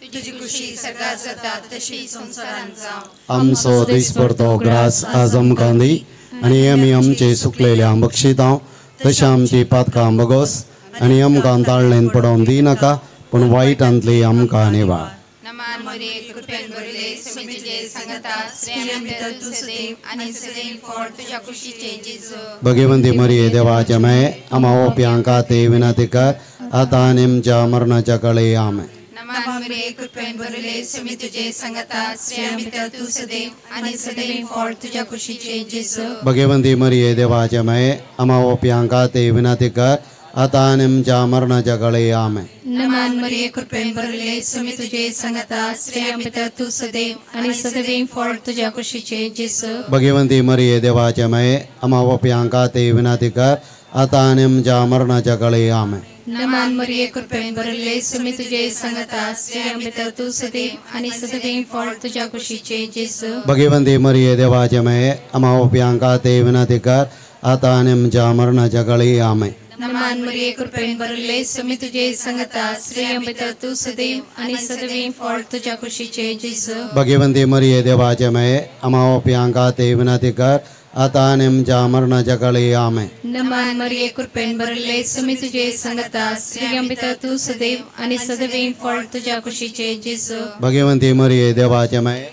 तुजी खुशी सर्गात जाता तशी संवसारांत जावं. आमचो दिसपडतो ग्रास आज आमकां दी आनी आमी आमचे सुकलेल्या बक्षितां तशें आमची पातकां बगोस आनी आमकां ताळ्ळेन पडोवन दिनाका, पूण वायटांतली आमकां निवाळ. नमान मरिये, कृपेन भरिल्ले, स्वामी तुजे संगता, स्त्रियां भितर तूं सदैव आनी सदैव फळ तुज्या कुशीचें जेजू. भगवंती मरिये देवाचे माये, आमा ओप्यांका ते विनंती कर आतां आनी आमच्या मरणाच्या काळी. आमेन. नमान मरिये, कृपेन भरिल्ले, स्वामी तुजे संगता, स्त्रियां भितर तूं सदैव आनी सदैव फळ तुज्या कुशीचें जेजू. भगवंती मरिये देवाचे माये, आमा ओप्यांका ते विनंती कर आतां आनी आमच्या मरणाच्या काळी. आमेन. नमान मरिये, कृपेन भरिल्ले, स्वामी तुजे संगता, स्त्रियां भितर तूं सदैव आनी सदैव फळ तुज्या कुशीचें जेजू. भगवंती मरिये देवाचे माये, आमा ओप्यांका ते विनंती कर आतां आनी आमच्या मरणाच्या काळी. आमेन. नमान मरिये, कृपेन भरिल्ले, स्वामी तुजे संगता, स्त्रियां भितर तूं सदैव आनी सदैव फळ तुज्या कुशीचें जेजू. भगवंती मरिये देवाचे माये, आमा ओप्यांका ते विनंती कर आतां आनी आमच्या मरणाच्या काळी. आमेन. नमान मरिये, कृपेन भरिल्ले, स्वामी तुजे संगता, स्त्रियां भितर तूं सदैव आनी सदैव फळ तुज्या कुशीचें जेजू. भगवंती मरिये देवाचे माये, आमा ओप्यांका ते विनंती कर आतां आनी आमच्या मरणाच्या काळी. आमेन. नमान मरिये, कृपेन भरिल्ले, स्वामी तुजे संगता, स्त्रियां भितर तूं सदैव आनी सदैव फळ तुज्या कुशीचें जेजू. भगवंती मरिये देवाचे माये,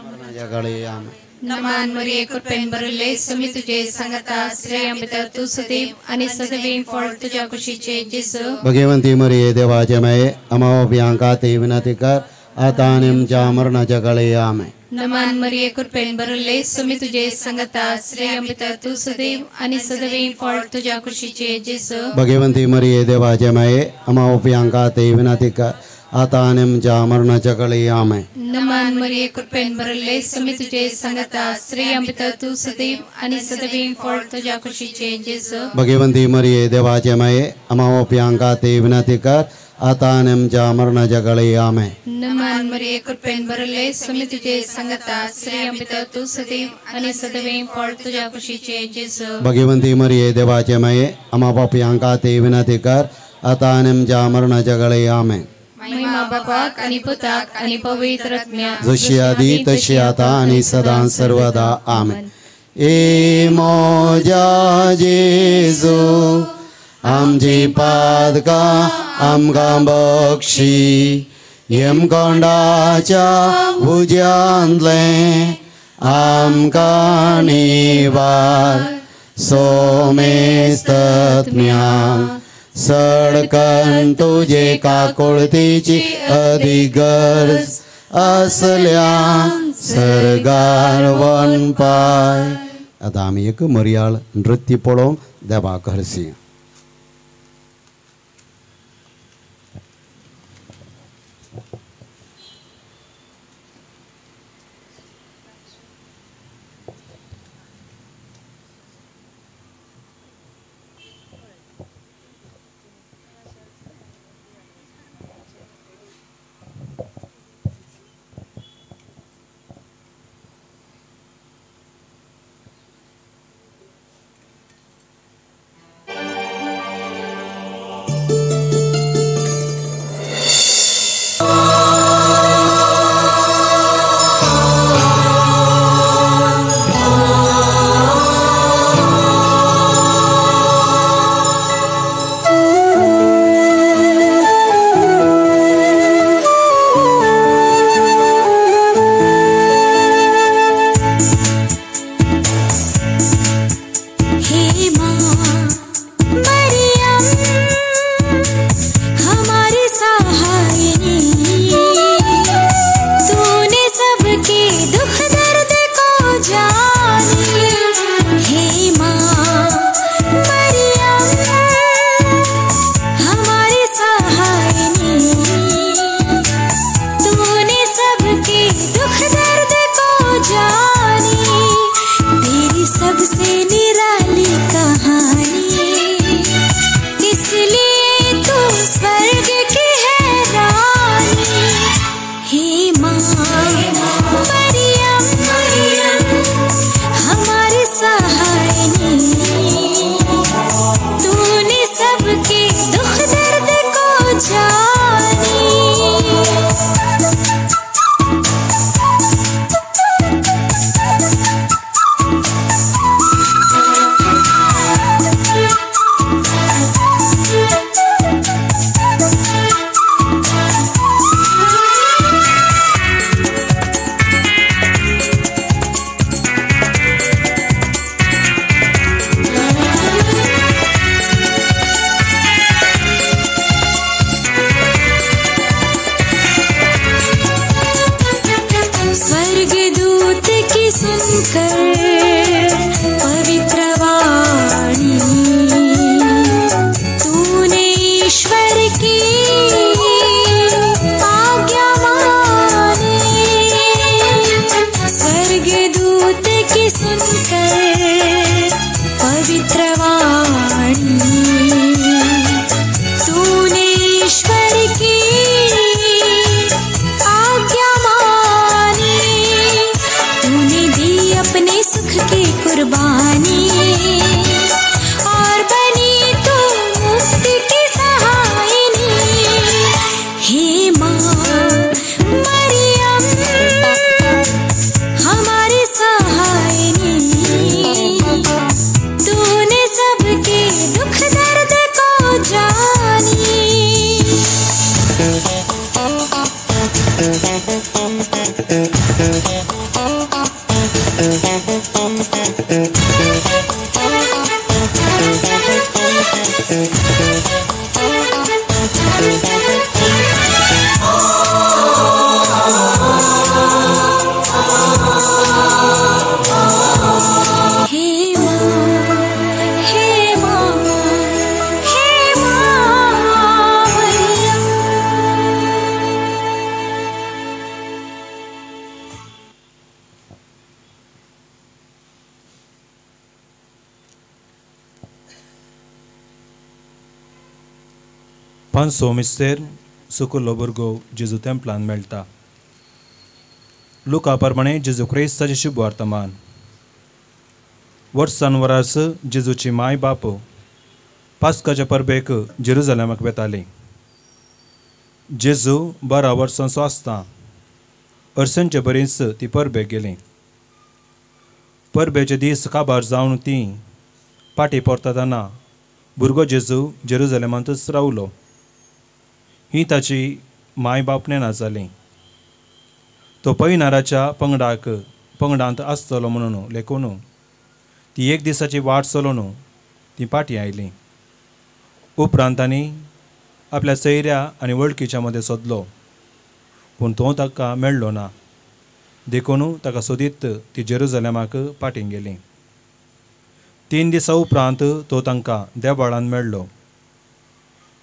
मरणाच्या काळी. आमेन. नमान मरिये, कृपेन भरिल्ले, स्वामी तुजे संगता, स्त्रियां भितर तूं सदैव आनी सदैव फळ तुज्या कुशीचें जेजू. भगवंती मरिये देवाचे माये, आमा ओप्यांका ते विनंती कर आतां आनी आमच्या मरणाच्या काळी. आमेन. नमान मरिये, कृपेन भरिल्ले, स्वामी तुजे संगता, स्त्रियां भितर तूं सदैव आनी सदैव फळ तुज्या कुशीचें जेजू. भगवंती मरिये देवाचे माये, आमा ओप्यांका ते विनंती कर आतां आनी आमच्या मरणाच्या काळी. आमेन. नमान मरिये, कृपेन भरिल्ले, स्वामी तुजे संगता, स्त्रियां भितर तूं सदैव आनी सदैव फळ तुज्या कुशीचें जेजू. भगवंती मरिये देवाचे माये, आमा ओप्यांका ते विनंती कर आतां आनी आमच्या मरणाच्या काळी. आमेन. नमन मरिये, कृपेन भरले, स्वामी तुझे संगता, स्त्रियां भितर तूं सदैव आनी सदैव फळ तुज्या कुशीचे जेजू. भगवंती मरिये, देवाचे माये, आमा पापयांक खातीर विनंती कर, आतां आनी आमच्या मरणाच्या काळी. आमेन. महिमा बापाक आनी पुताक आनी पवित्र आत्म्याक, जशी आदी तशी आतां आनी सदां सर्वदा. आमेन. ए म्हज्या जेजू, आमची पादकां आमकां बक्षी, यमकोंडाच्या उज्यांतलें आमकां निवार, सोमेस्तत्म्यांक सडकन तुजे काकुळतीची अदीक गरज असल्या सर्गार वनपाय. आतां आमी एक मर्याळ नृत्य पळोवंक देवाक हरशी. पांचसो मिस्तेर सुकुल्लो भुरगो जेजू तेंपलान मेळटा. लुका प्रमाणे जेजू क्रिस्ताचें शुभ वर्तमान. वर्सान वरास जेजूची माय बाप पास्काच्या परबेक जेरुजलेमाक वेताली. जेजू 12 वर्सांचो आसता अरसनचे बरीच ती परबेक गेली. परबेचे दीस काबार जावन ती पाटी परततना भुरगो जेजू जेरुजलेमांतच रावलो. ही ताची माय बाप नेणा जाली. तो पयनाराच्या पंगडांत आसतलो म्हणून लेखून ती एक दिसाची वाट चलोवन ती पाटी आयली. उपरांत तांणी आपल्या सैऱ्या आनी वळखीच्या मदें सोदलो, पूण तो ताका मेळ्ळो ना. देखून ताका सोदीत ती जेरुजलेमाक पाटी गेली. 3 दिसां उपरांत तो तांकां देवाळान मेळ्ळो.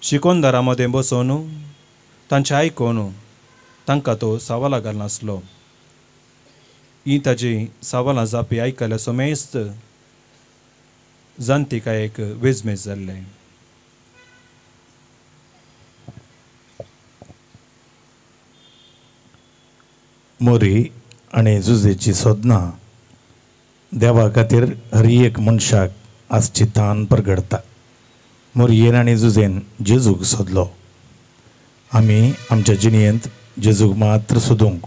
शिकोनदारां मदें बसोवन तांचें आयकून तांकां तो सवालां घालनासलो. ही ताजी सवालां जापी आयकल्या समेस्त जाणतिकायेक वेजमेज जाल्लें. मोरी आनी जुजेची सोदनां देवा खातीर हर एक मनशाक आसची तान परगडता. मोरयेन आनी जुजेन जेजूक सोदलो. आमी आमच्या जिणेंत जेजूक मात्र सोदूंक,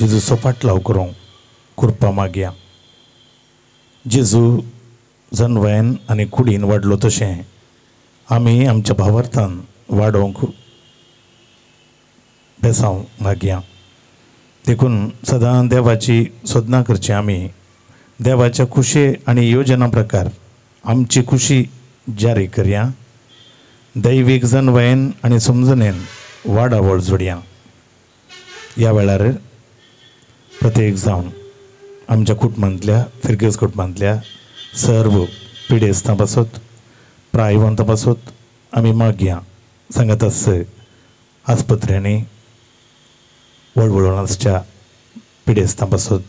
जेजूचो फाटलाव करूंक कृपा मागया. जेजू जनवयन आनी कुडीन वाडलो तशें आमी आमच्या भावार्थान वाडोवंक बेसांव मागया. देखून सदां देवाची सोदनां करची. आमी देवाच्या खुशे आनी योजना प्रकार आमची खुशी जारी करया. दैवीक जनवयन आनी समजणेन वाडावळ जोडया. ह्या वेळार प्रत्येक जावन आमच्या कुटुंबांतल्या, फिरगेज कुटुंबांतल्या सर्व पिडेस्तां पासत, प्रायवंतां पासत आमी मागया. सांगत आस आस्पत्र्यांनी वळवळून आसच्या पिडेस्तां पासत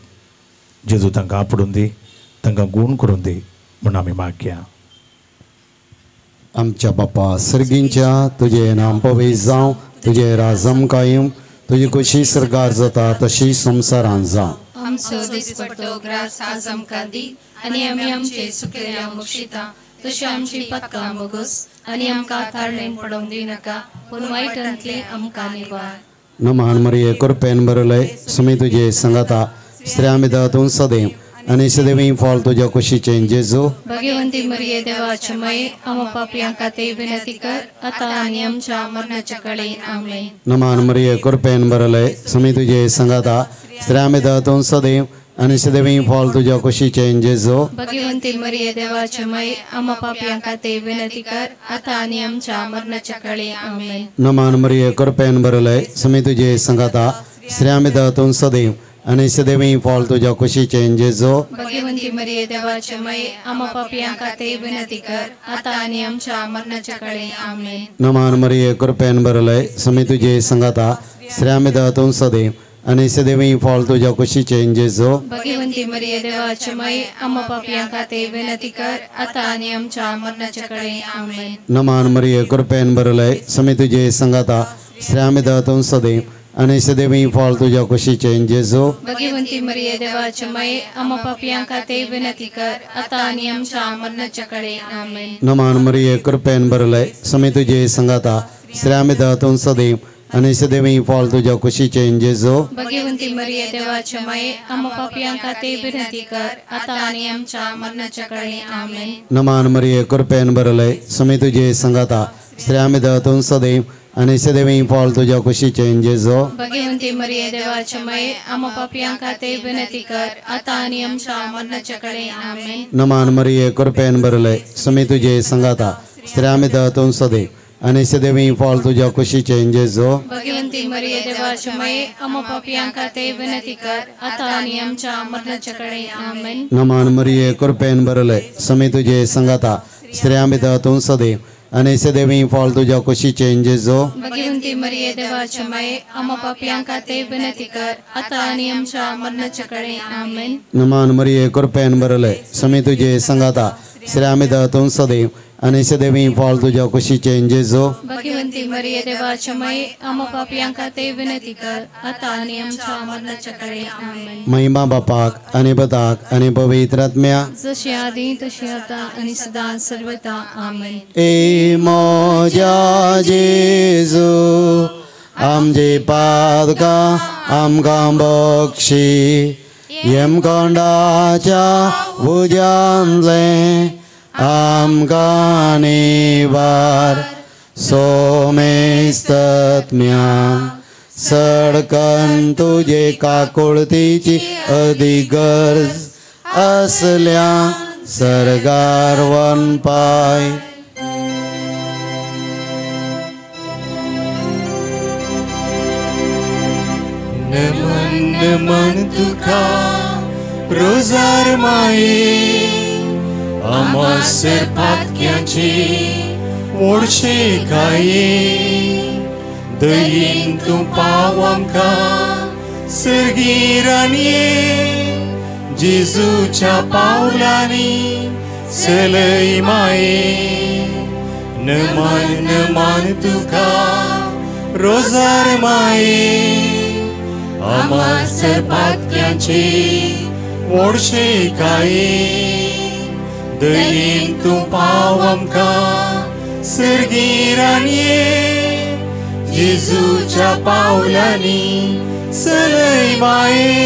जेजू तांकां आपडून दी, तांकां गूण करून दी म्हूण आमी मागया. आमच्या बापा सर्गींच्या, तुजें नांव पवित्र जावं, तुजें राज आमकां येवं, तुजी खुशी सर्गार जाता तशी संवसारांत जावं. आमचो दिसपट्टो ग्रास आज आमकां दी आनी आमी आमचे सुकेल्या बक्षिता तशी आमची पदकां बोगस आनी आमकां थारलें पडोवंक दिनाका, पूण वायटांतलें आमकां निवार. नमन मरिये, कृपेन भरलय, सुमी तुजे संगाता, स्त्रियां भितर तूं सदैव आनी सदैव फळ तुज्या कुशीचें जेजू. भगवंती मरिये देवाचे माये, आमा पापयां खातीर विनंती कर आतां आनी आमच्या मरणाच्या कडेन. आमेन. नमन मरिये, कृपेन भरलय, सुमी तुजे संगाता, स्त्रियां भितर तूं सदैव आनी सदैव फळ तुज्या कुशीचें जेजू. भगवंती मरिये देवाचे माये, आमा पापयां खातीर विनंती कर आतां आनी आमच्या मरणाच्या कडेन. आमेन. नमन मरिये, कृपेन भरलय, सुमी तुजे संगाता, स्त्रियां भितर तूं सदैव आनी सदैव फळ तुज्या कुशीचें जेजू. भगवंती मरिये देवाचे माये, आमा पापयां खातीर विनंती कर आतां आनी आमच्या मरणाच्या कडेन. आमेन. नमन मरिये, कृपेन भरलय, सुमी तुजे संगाता, स्त्रियां भितर तूं सदैव आनी सदैव फळ तुज्या कुशीचें जेजू. भगवंती मरिये देवाचे माये, आमा पापयां खातीर विनंती कर आतां आनी आमच्या मरणाच्या कडेन. आमेन. नमन मरिये, कृपेन भरलय, सुमी तुजे संगाता, स्त्रियां भितर तूं सदैव आनी सदैव फळ तुज्या कुशीचें जेजू. भगवंती मरिये देवाचे माये, आमा पापयां खातीर विनंती कर आतां आनी आमच्या मरणाच्या कडेन. आमेन. नमन मरिये, कृपेन भरलय, सुमी तुजे संगाता, स्त्रियां भितर तूं सदैव आनी सदैव फळ तुज्या कुशीचें जेजू. भगवंती मरिये देवाचे माये, आमा पापयां खातीर विनंती कर आतां आनी आमच्या मरणाच्या कडेन. आमेन. नमन मरिये, कृपेन भरलय, सुमी तुजे संगाता, स्त्रियां भितर तूं सदैव आनी सदैव फळ तुज्या कुशीचें जेजू. भगवंती मरिये देवाचे माये, आमा पापयां खातीर विनंती कर आतां आनी आमच्या मरणाच्या कडेन. आमेन. नमन मरिये, कृपेन भरलय, सुमी तुजे संगाता, स्त्रियां भितर तूं सदैव आनी सदैव फळ तुज्या कुशीचें जेजू. भगवंती मरिये देवाचे माये, आमा पापयां खातीर विनंती कर आतां आनी आमच्या मरणाच्या कडेन. आमेन. नमन मरिये, कृपेन भरलय, सुमी तुजे संगाता, स्त्रियां भितर तूं सदैव आनी सदैव फळ तुज्या कुशीचें जेजू. भगवंती मरिये देवाचे माये, आमा पापयां खातीर विनंती कर आतां आनी आमच्या मरणाच्या कडेन. आमेन. नमन मरिये, कृपेन भरलय, सुमी तुजे संगाता, स्त्रियां भितर तूं सदैव आनी सदैवी फळ तुज्या कुशीचें जेजू. भगवंती मरिये देवाच्या माये आम्हा पापयां खातीर विनंती कर आतां आनी आमच्या मरणाच्या कडेन. आमेन. महिमा बापाक आनी पुताक आनी पवित्र आत्म्या, जशी आदी तशी आतां आनी सदां सर्वता. आमेन. ए म्हज्या जेजू आमचे पादकां आमकां बक्षी, यमकोंडाच्या उज्यांतलें आमकां निवार. सोमेस्तत्म्या सडकन तुजे काकुळतीची अधिगर्ज असल्या सर्गार वनपाय. नमन नमन तुका रोजार माये, आमासर पातक्यांची ओडशे काये, दयेन तूं पाव आमकां सर्गी राणये, जेजूच्या पावलांनी चलय माये. नमन नमन तुका रोजार माये, आमासर पातक्यांची ओडशे काये, दयेन तूं पाव आमकां सर्गी राणये, जेजूच्या पावलांनी चलय माये.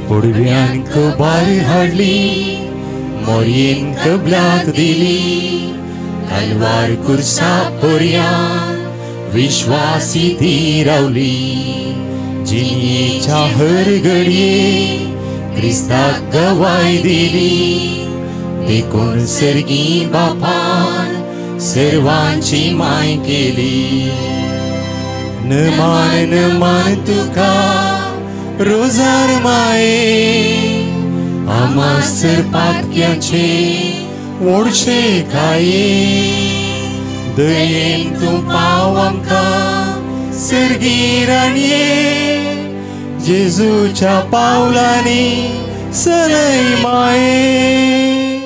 पुडव्यान खबर हाडली, मोरयेन कबलात दिली, कालवार कुर्सा पोरयान विश्वासी ती रावली, जिणेच्या हर घडये क्रिस्ताक गवाय दिली, देखून सर्गी बापान सर्वांची माय केली. नमान नमान तुका रोजार माये, आमासर पातक्याचे ओडशे काये, दयेन तूं पाव आमकां सर्गी राणये, जेजूच्या पावलांनी चलय माये.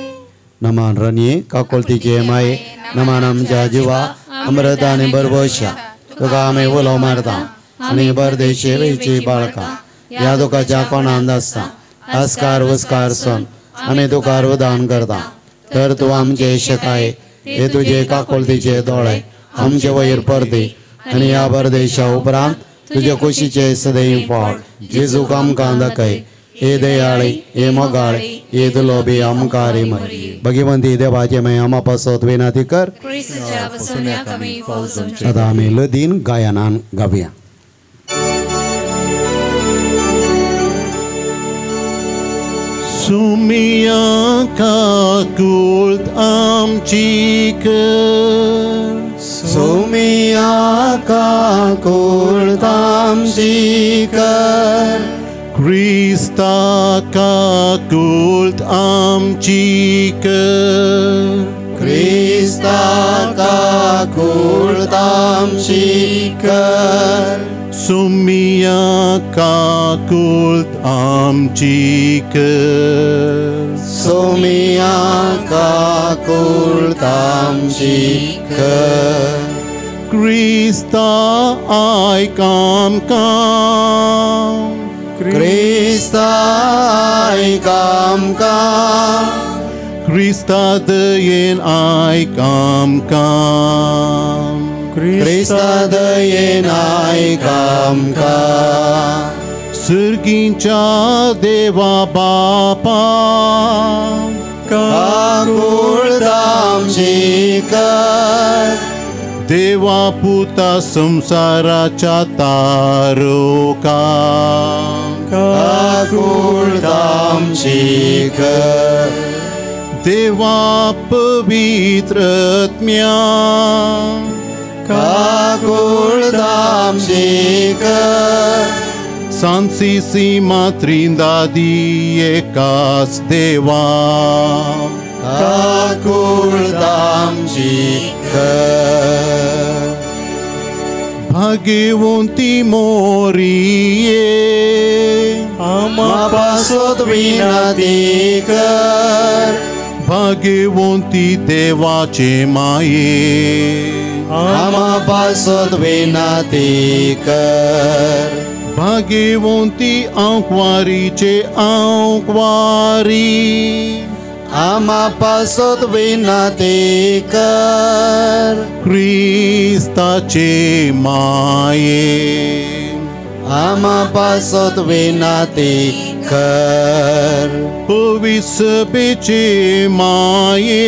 नमान राणये काकुळतीचे माये, नमान आमच्या जिवा अमृत आनी भरभोशा, तुका आमी उलो मारता आनी परदेशी वेची बाळकां ह्या दुखाच्या कोणांत आसता आस्कार उस्कार सोन आमी तुका रुदान करता. तर तूं आमचे शकाय हे तुजे काकुळतीचे दोळे आमचे वयर परते आनी ह्या परदेशा उपरांत तुजे कुशीचे सदैव फळ जेजूक आमकां दाखय. हे दयाळे, हे मोगाळ, हे दुलोबी आमकां रे मर. भगवंती देवाचे माय आमा पासत विनंती कर. आतां आमी लदीन गायनान गावया. सुमिया काकुळत आमची कर, सुमिया काकुळत आमची कर, क्रिस्ता काकुळत आमची कर, क्रिस्ता काकुळत आमची कर, सुमिया काकुळत आमची कर, सुमिया काकुळत आमची कर, क्रिस्ता आयक आमकां, क्रिस्ता आयक आमकां, क्रिस्ता दयेन आयक आमकां, क्रिस्ता दयेन आयक आमकां. सर्गीच्या देवा बापा काकुळत आमची कर, देवा पुता संसाराच्या तारोका काकुळत आमची कर, देवा पवित्र आत्म्या काकुळत आमची कर, सांसी मात्रिंदादी एकाच देवा काकुळत आमची कर. भाग्यवंती मोरिये आमा पासत विनंती कर, भाग्यवंती देवाचे माये आमा पासत विनती कर। भाग्यवंती आंकवारीचे आंकवारी आमा पासत विनती कर। क्रिस्ताचे माये आमा पासत विनती कर। पविसबेचे माये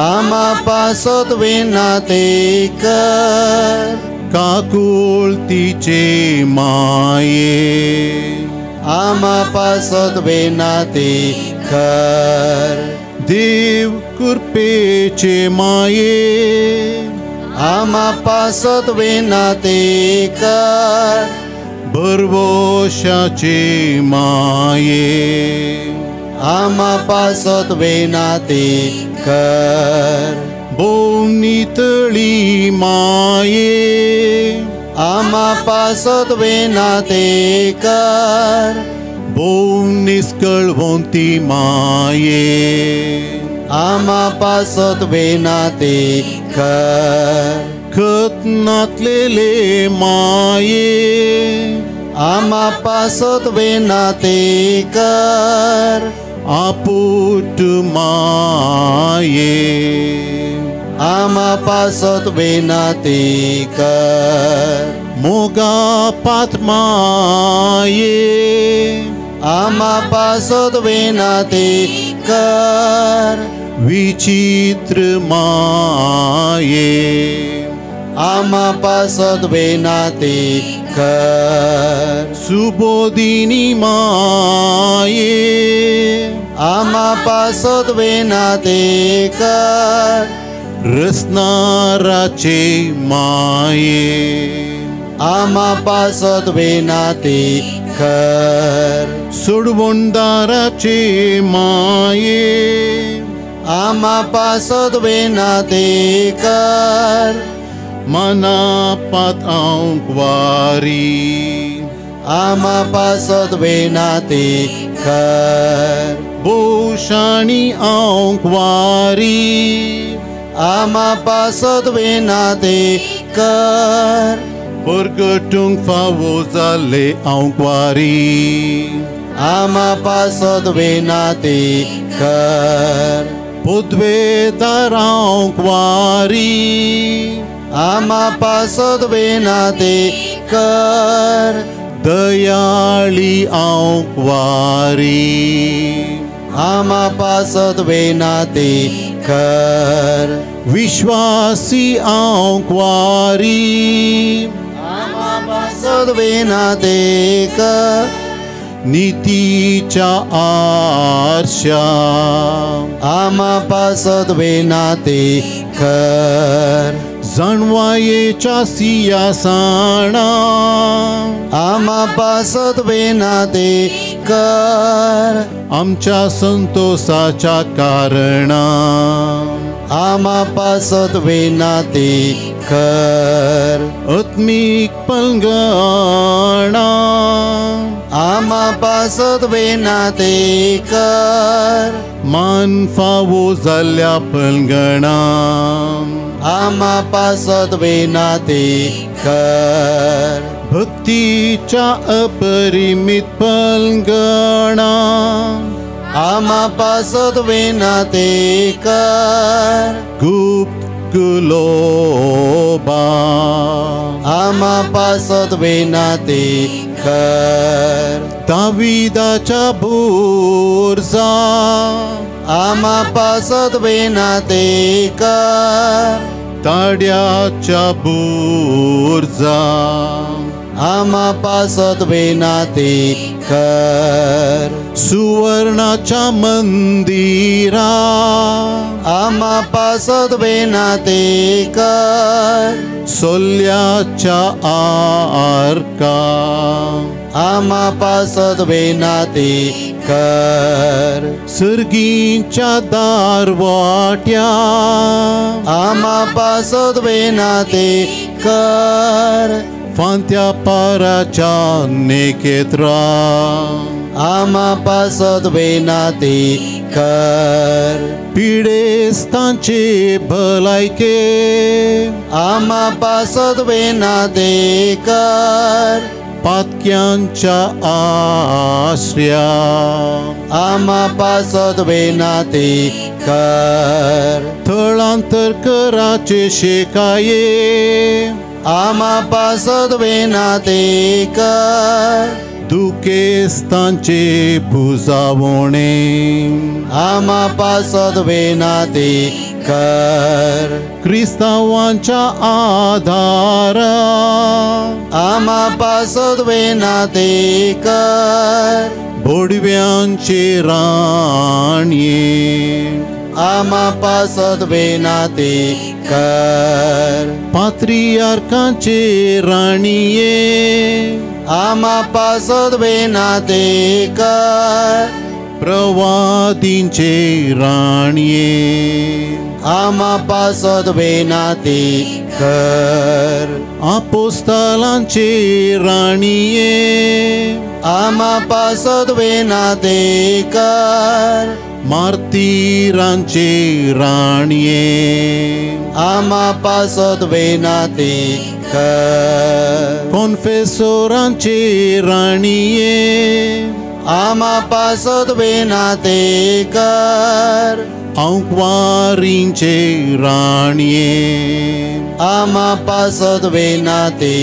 आमा पासत विनती कर। काकुळतीचे माये आमा पासत विनती कर। देव कृपेचे माये आमा पासत विनती कर। भरवशाचे माये आमा पासत विनती कर। भोवनितळी माये आमा पासत विनती कर। भोव निस्कळवंती माये आमा पासत विनती कर। खतनातलेले माये आमा पासत विनती कर। आपूट माये आमा पासत विनती कर। मोगा पात्र माये आमा पासत विनती कर। विचित्र माये आमा पासत विनती कर। सुबोधिनी माये आमा पासत विनती कर। रसनाराचे माये आमा पासत विनती कर। सोडवणदाराचे माये आमा पासत विनती कर। मना पात आंकवारी आमा पासत विनती कर। भूषणी आंकवारी आमा पासत विनती कर। परगटूंक फावो जाल्ले आंकवारी आमा पासत विनती कर। पदवेदार आंकवारी आमा पासत विनती कर। दयाळी आंकवारी आमा पासत विनती कर। विश्वासी आंकवारी आमा पासत विनती कर। नीतीच्या आरशा आमा पासत विनती कर। जाणवायेच्या सियासाणा आमा पासत विनती कर। आमच्या संतोषाच्या कारणा आमा पासत विनती कर। आत्मीक पलंगणा आमा पासत विनती कर। मान फावो जाल्ल्या पलंगणा आमा पासत विनती कर। भक्तीच्या अपरिमित पलंगणा आमा पासत विनती कर। गुप्त गुलोबा आमा पासत विनती कर। दाविदाच्या बुरजा आमा पासत विनती कर। ताड्याच्या बुरजा आमा पासत विनती कर। सुवर्णाच्या मंदिरा आमा पासत विनती कर। सोल्याच्या आर्का आमा पासत विनती कर। सर्गींच्या दारवाट्या आमा पासत विनती कर। फांत्या पाराच्या नेकेत्रा आमा पासत विनंती कर. पिडेस्तांचे भलायके आमा पासत विनंती कर. पातक्यांच्या आश्रया आमा पासत विनंती कर. थळांतर कराचे शेकाये आमा पासत विनंती कर. दुखेस्तांचे भुजावणे आमा पासत विनंती कर. क्रिस्तांवांच्या आधारा आमा पासत विनंती कर. बोडव्यांचे राणये आमा पासत विनंती कर. पात्रियार्कांचे राणये आमा पासत विनंती कर. प्रवादींचे राणये आमा पासत विनंती कर. आपोस्तालांचे राणये आमा पासत विनंती कर. मार्तीरांचे राणये आमा पासत विनंती कर. कॉन्फेसोरांचे राणये आमा पासत विनंती कर. आंकवारींचे राणये आमा पासत विनंती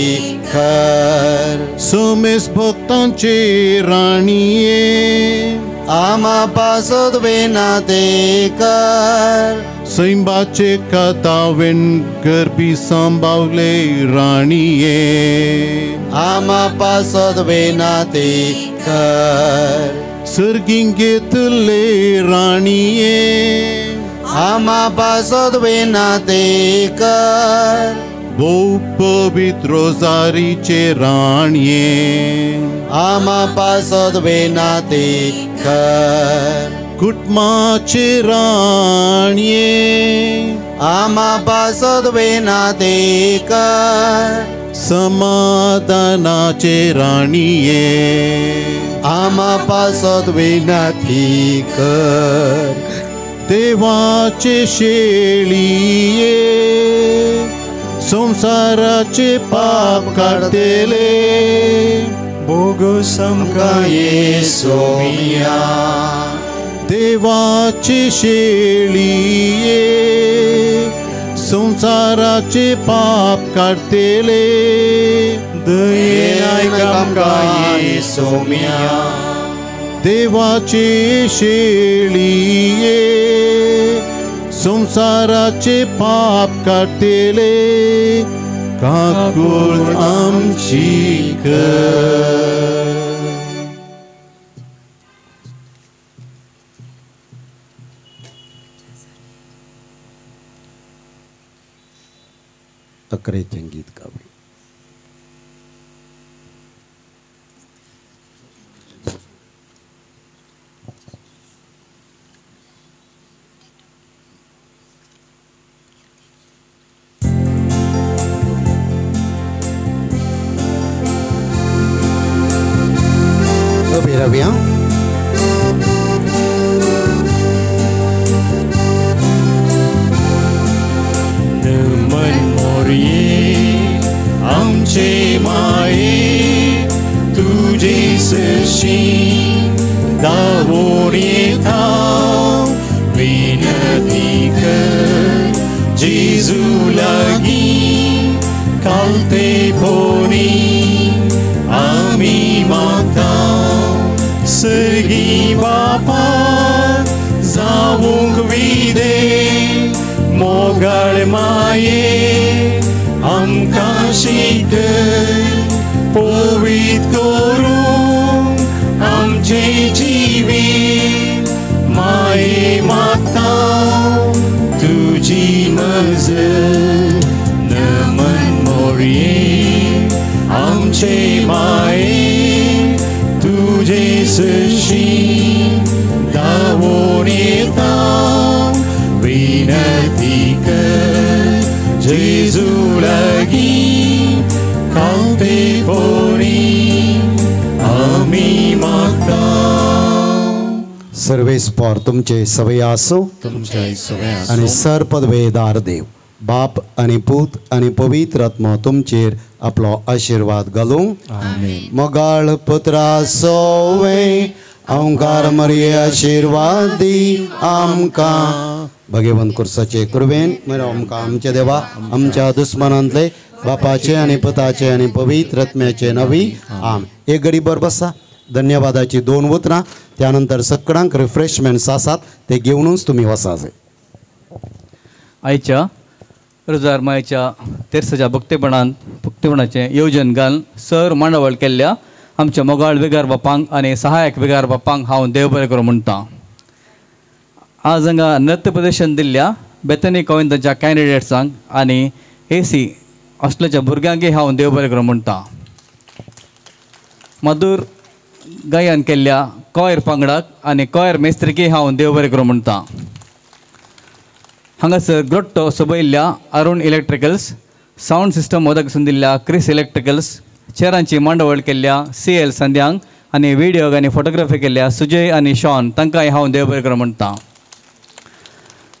कर. समेस भक्तांचे राणये आमा पासत विनंती कर. सैंबाचे कथावेन गर्भी सांबावले राणये आमा पासत विनंती कर. सर्गीं घेतले राणये आमा पासत विनंती कर. भोव पवित्र रोजारीचे राणये आमा पासत विनंती कर. कुटुंबाचे राणये आमा पासत विनंती कर. समाधानाचे राणये आमा पासत विनंती कर. देवाचे शेळये संसाराचे पाप काडतले बोगस आमकां येसोमिया. देवाचे शेळये संसाराचे पाप काडतले दयेन आयक आमकां येसोमिया. देवाचे शेळये संसाराचे पाप काडतले काकूळ आमची कर. अकरेचें गीत गावया. उबी रावया. नमन मोरये आमचे माये तुझे सशी धांवून येता विनंती कर जेजू लागीं कालते भोनी आमी मागता सर्गी बापा जावंक विदे मोगाळ माये आमकां शिकय पवीत करूंक आमचें जिवीत माये मागता तुजी मजत. नमन मोरये आमचे माये तुजे सशी धांवून येता विनंती कर जेजू लागीं कालते पोरी आमी मागता. सर्वेस्पोर तुमचे सवय आसूं तुमचे सवय आसूं आनी सर पदवेदार देव बाप आनी पूत आनी पवित्र आत्मो तुमचेर आपलो आशिर्वाद घालूं. मोगाळ पुत्रा सोवे अंकार मरिये आशिर्वाद दी आमकां. भगवंत कुर्साचे कृपेन मरे आमकां आमच्या देवा आमच्या दुस्मनांतले बापाचे आनी पुताचे आनी पवित्र आत्म्याचे नवी आम. एक गरीब बरोबर बसा. धन्यवादाची दोन उतरां, त्यानंतर सगळ्यांक रिफ्रेशमेंट्स आसात ते घेवनूच तुमी वसाचे. आयच्या रोजार मायच्या तेर्साच्या भक्तेपणान भक्तेपणाचें येवजन घालून सर मांडावळ केल्ल्या आमच्या मोगाळ विगार बापांक आनी सहायक विगार बापांक हांव देव बरें करूं म्हणटा. आज हांगा नृत्य प्रदर्शन दिल्ल्या बेतनी कविंताच्या कॅन्डिडेट्सांक आनी ए सी हॉस्टेलाच्या भुरग्यांकय हांव देव बरें करूं म्हणटा. मधूर गायन केल्ल्या कॉयर पंगडाक आनी कॉयर मेस्त्रीकय हांव देव बरें करूं म्हणटा. हांगासर ग्रोट्टो सोबयल्ल्या अरुण इलेक्ट्रिकल्स, सावंड सिस्टम मदत दिल्ल्या क्रिस इलेक्ट्रिकल्स, चेरांची मांडावळ केल्ल्या सी एल संध्यांक आनी व्हिडियो आनी फोटोग्राफी केल्ल्या सुजय आनी शॉन तांकांय हांव देव बरें करूं म्हणटा.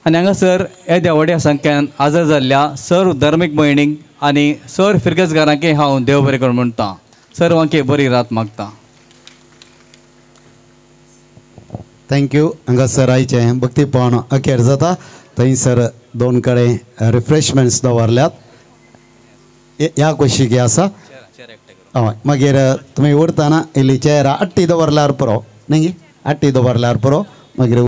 आनी हांगासर येद्या व्हड्या संख्यान हजर जाल्ल्या सर्व धर्मीक भयणींक आनी सर फिरगजगारांकय हांव देव बरें करूं म्हणटा. सर्वांकय बरी रात मागता. Thank you. हांगासर आयचें भक्तीपण अखेर जाता. थंयसर दोन कडेन रिफ्रेशमेंट्स दवरल्यात. ह्या कुशीक आसा. हय, मागीर तुमी उरतना इल्ली चेरा आट्टी दवरल्यार पुरो न्ही, आट्टी दवरल्यार पुरो. मागीर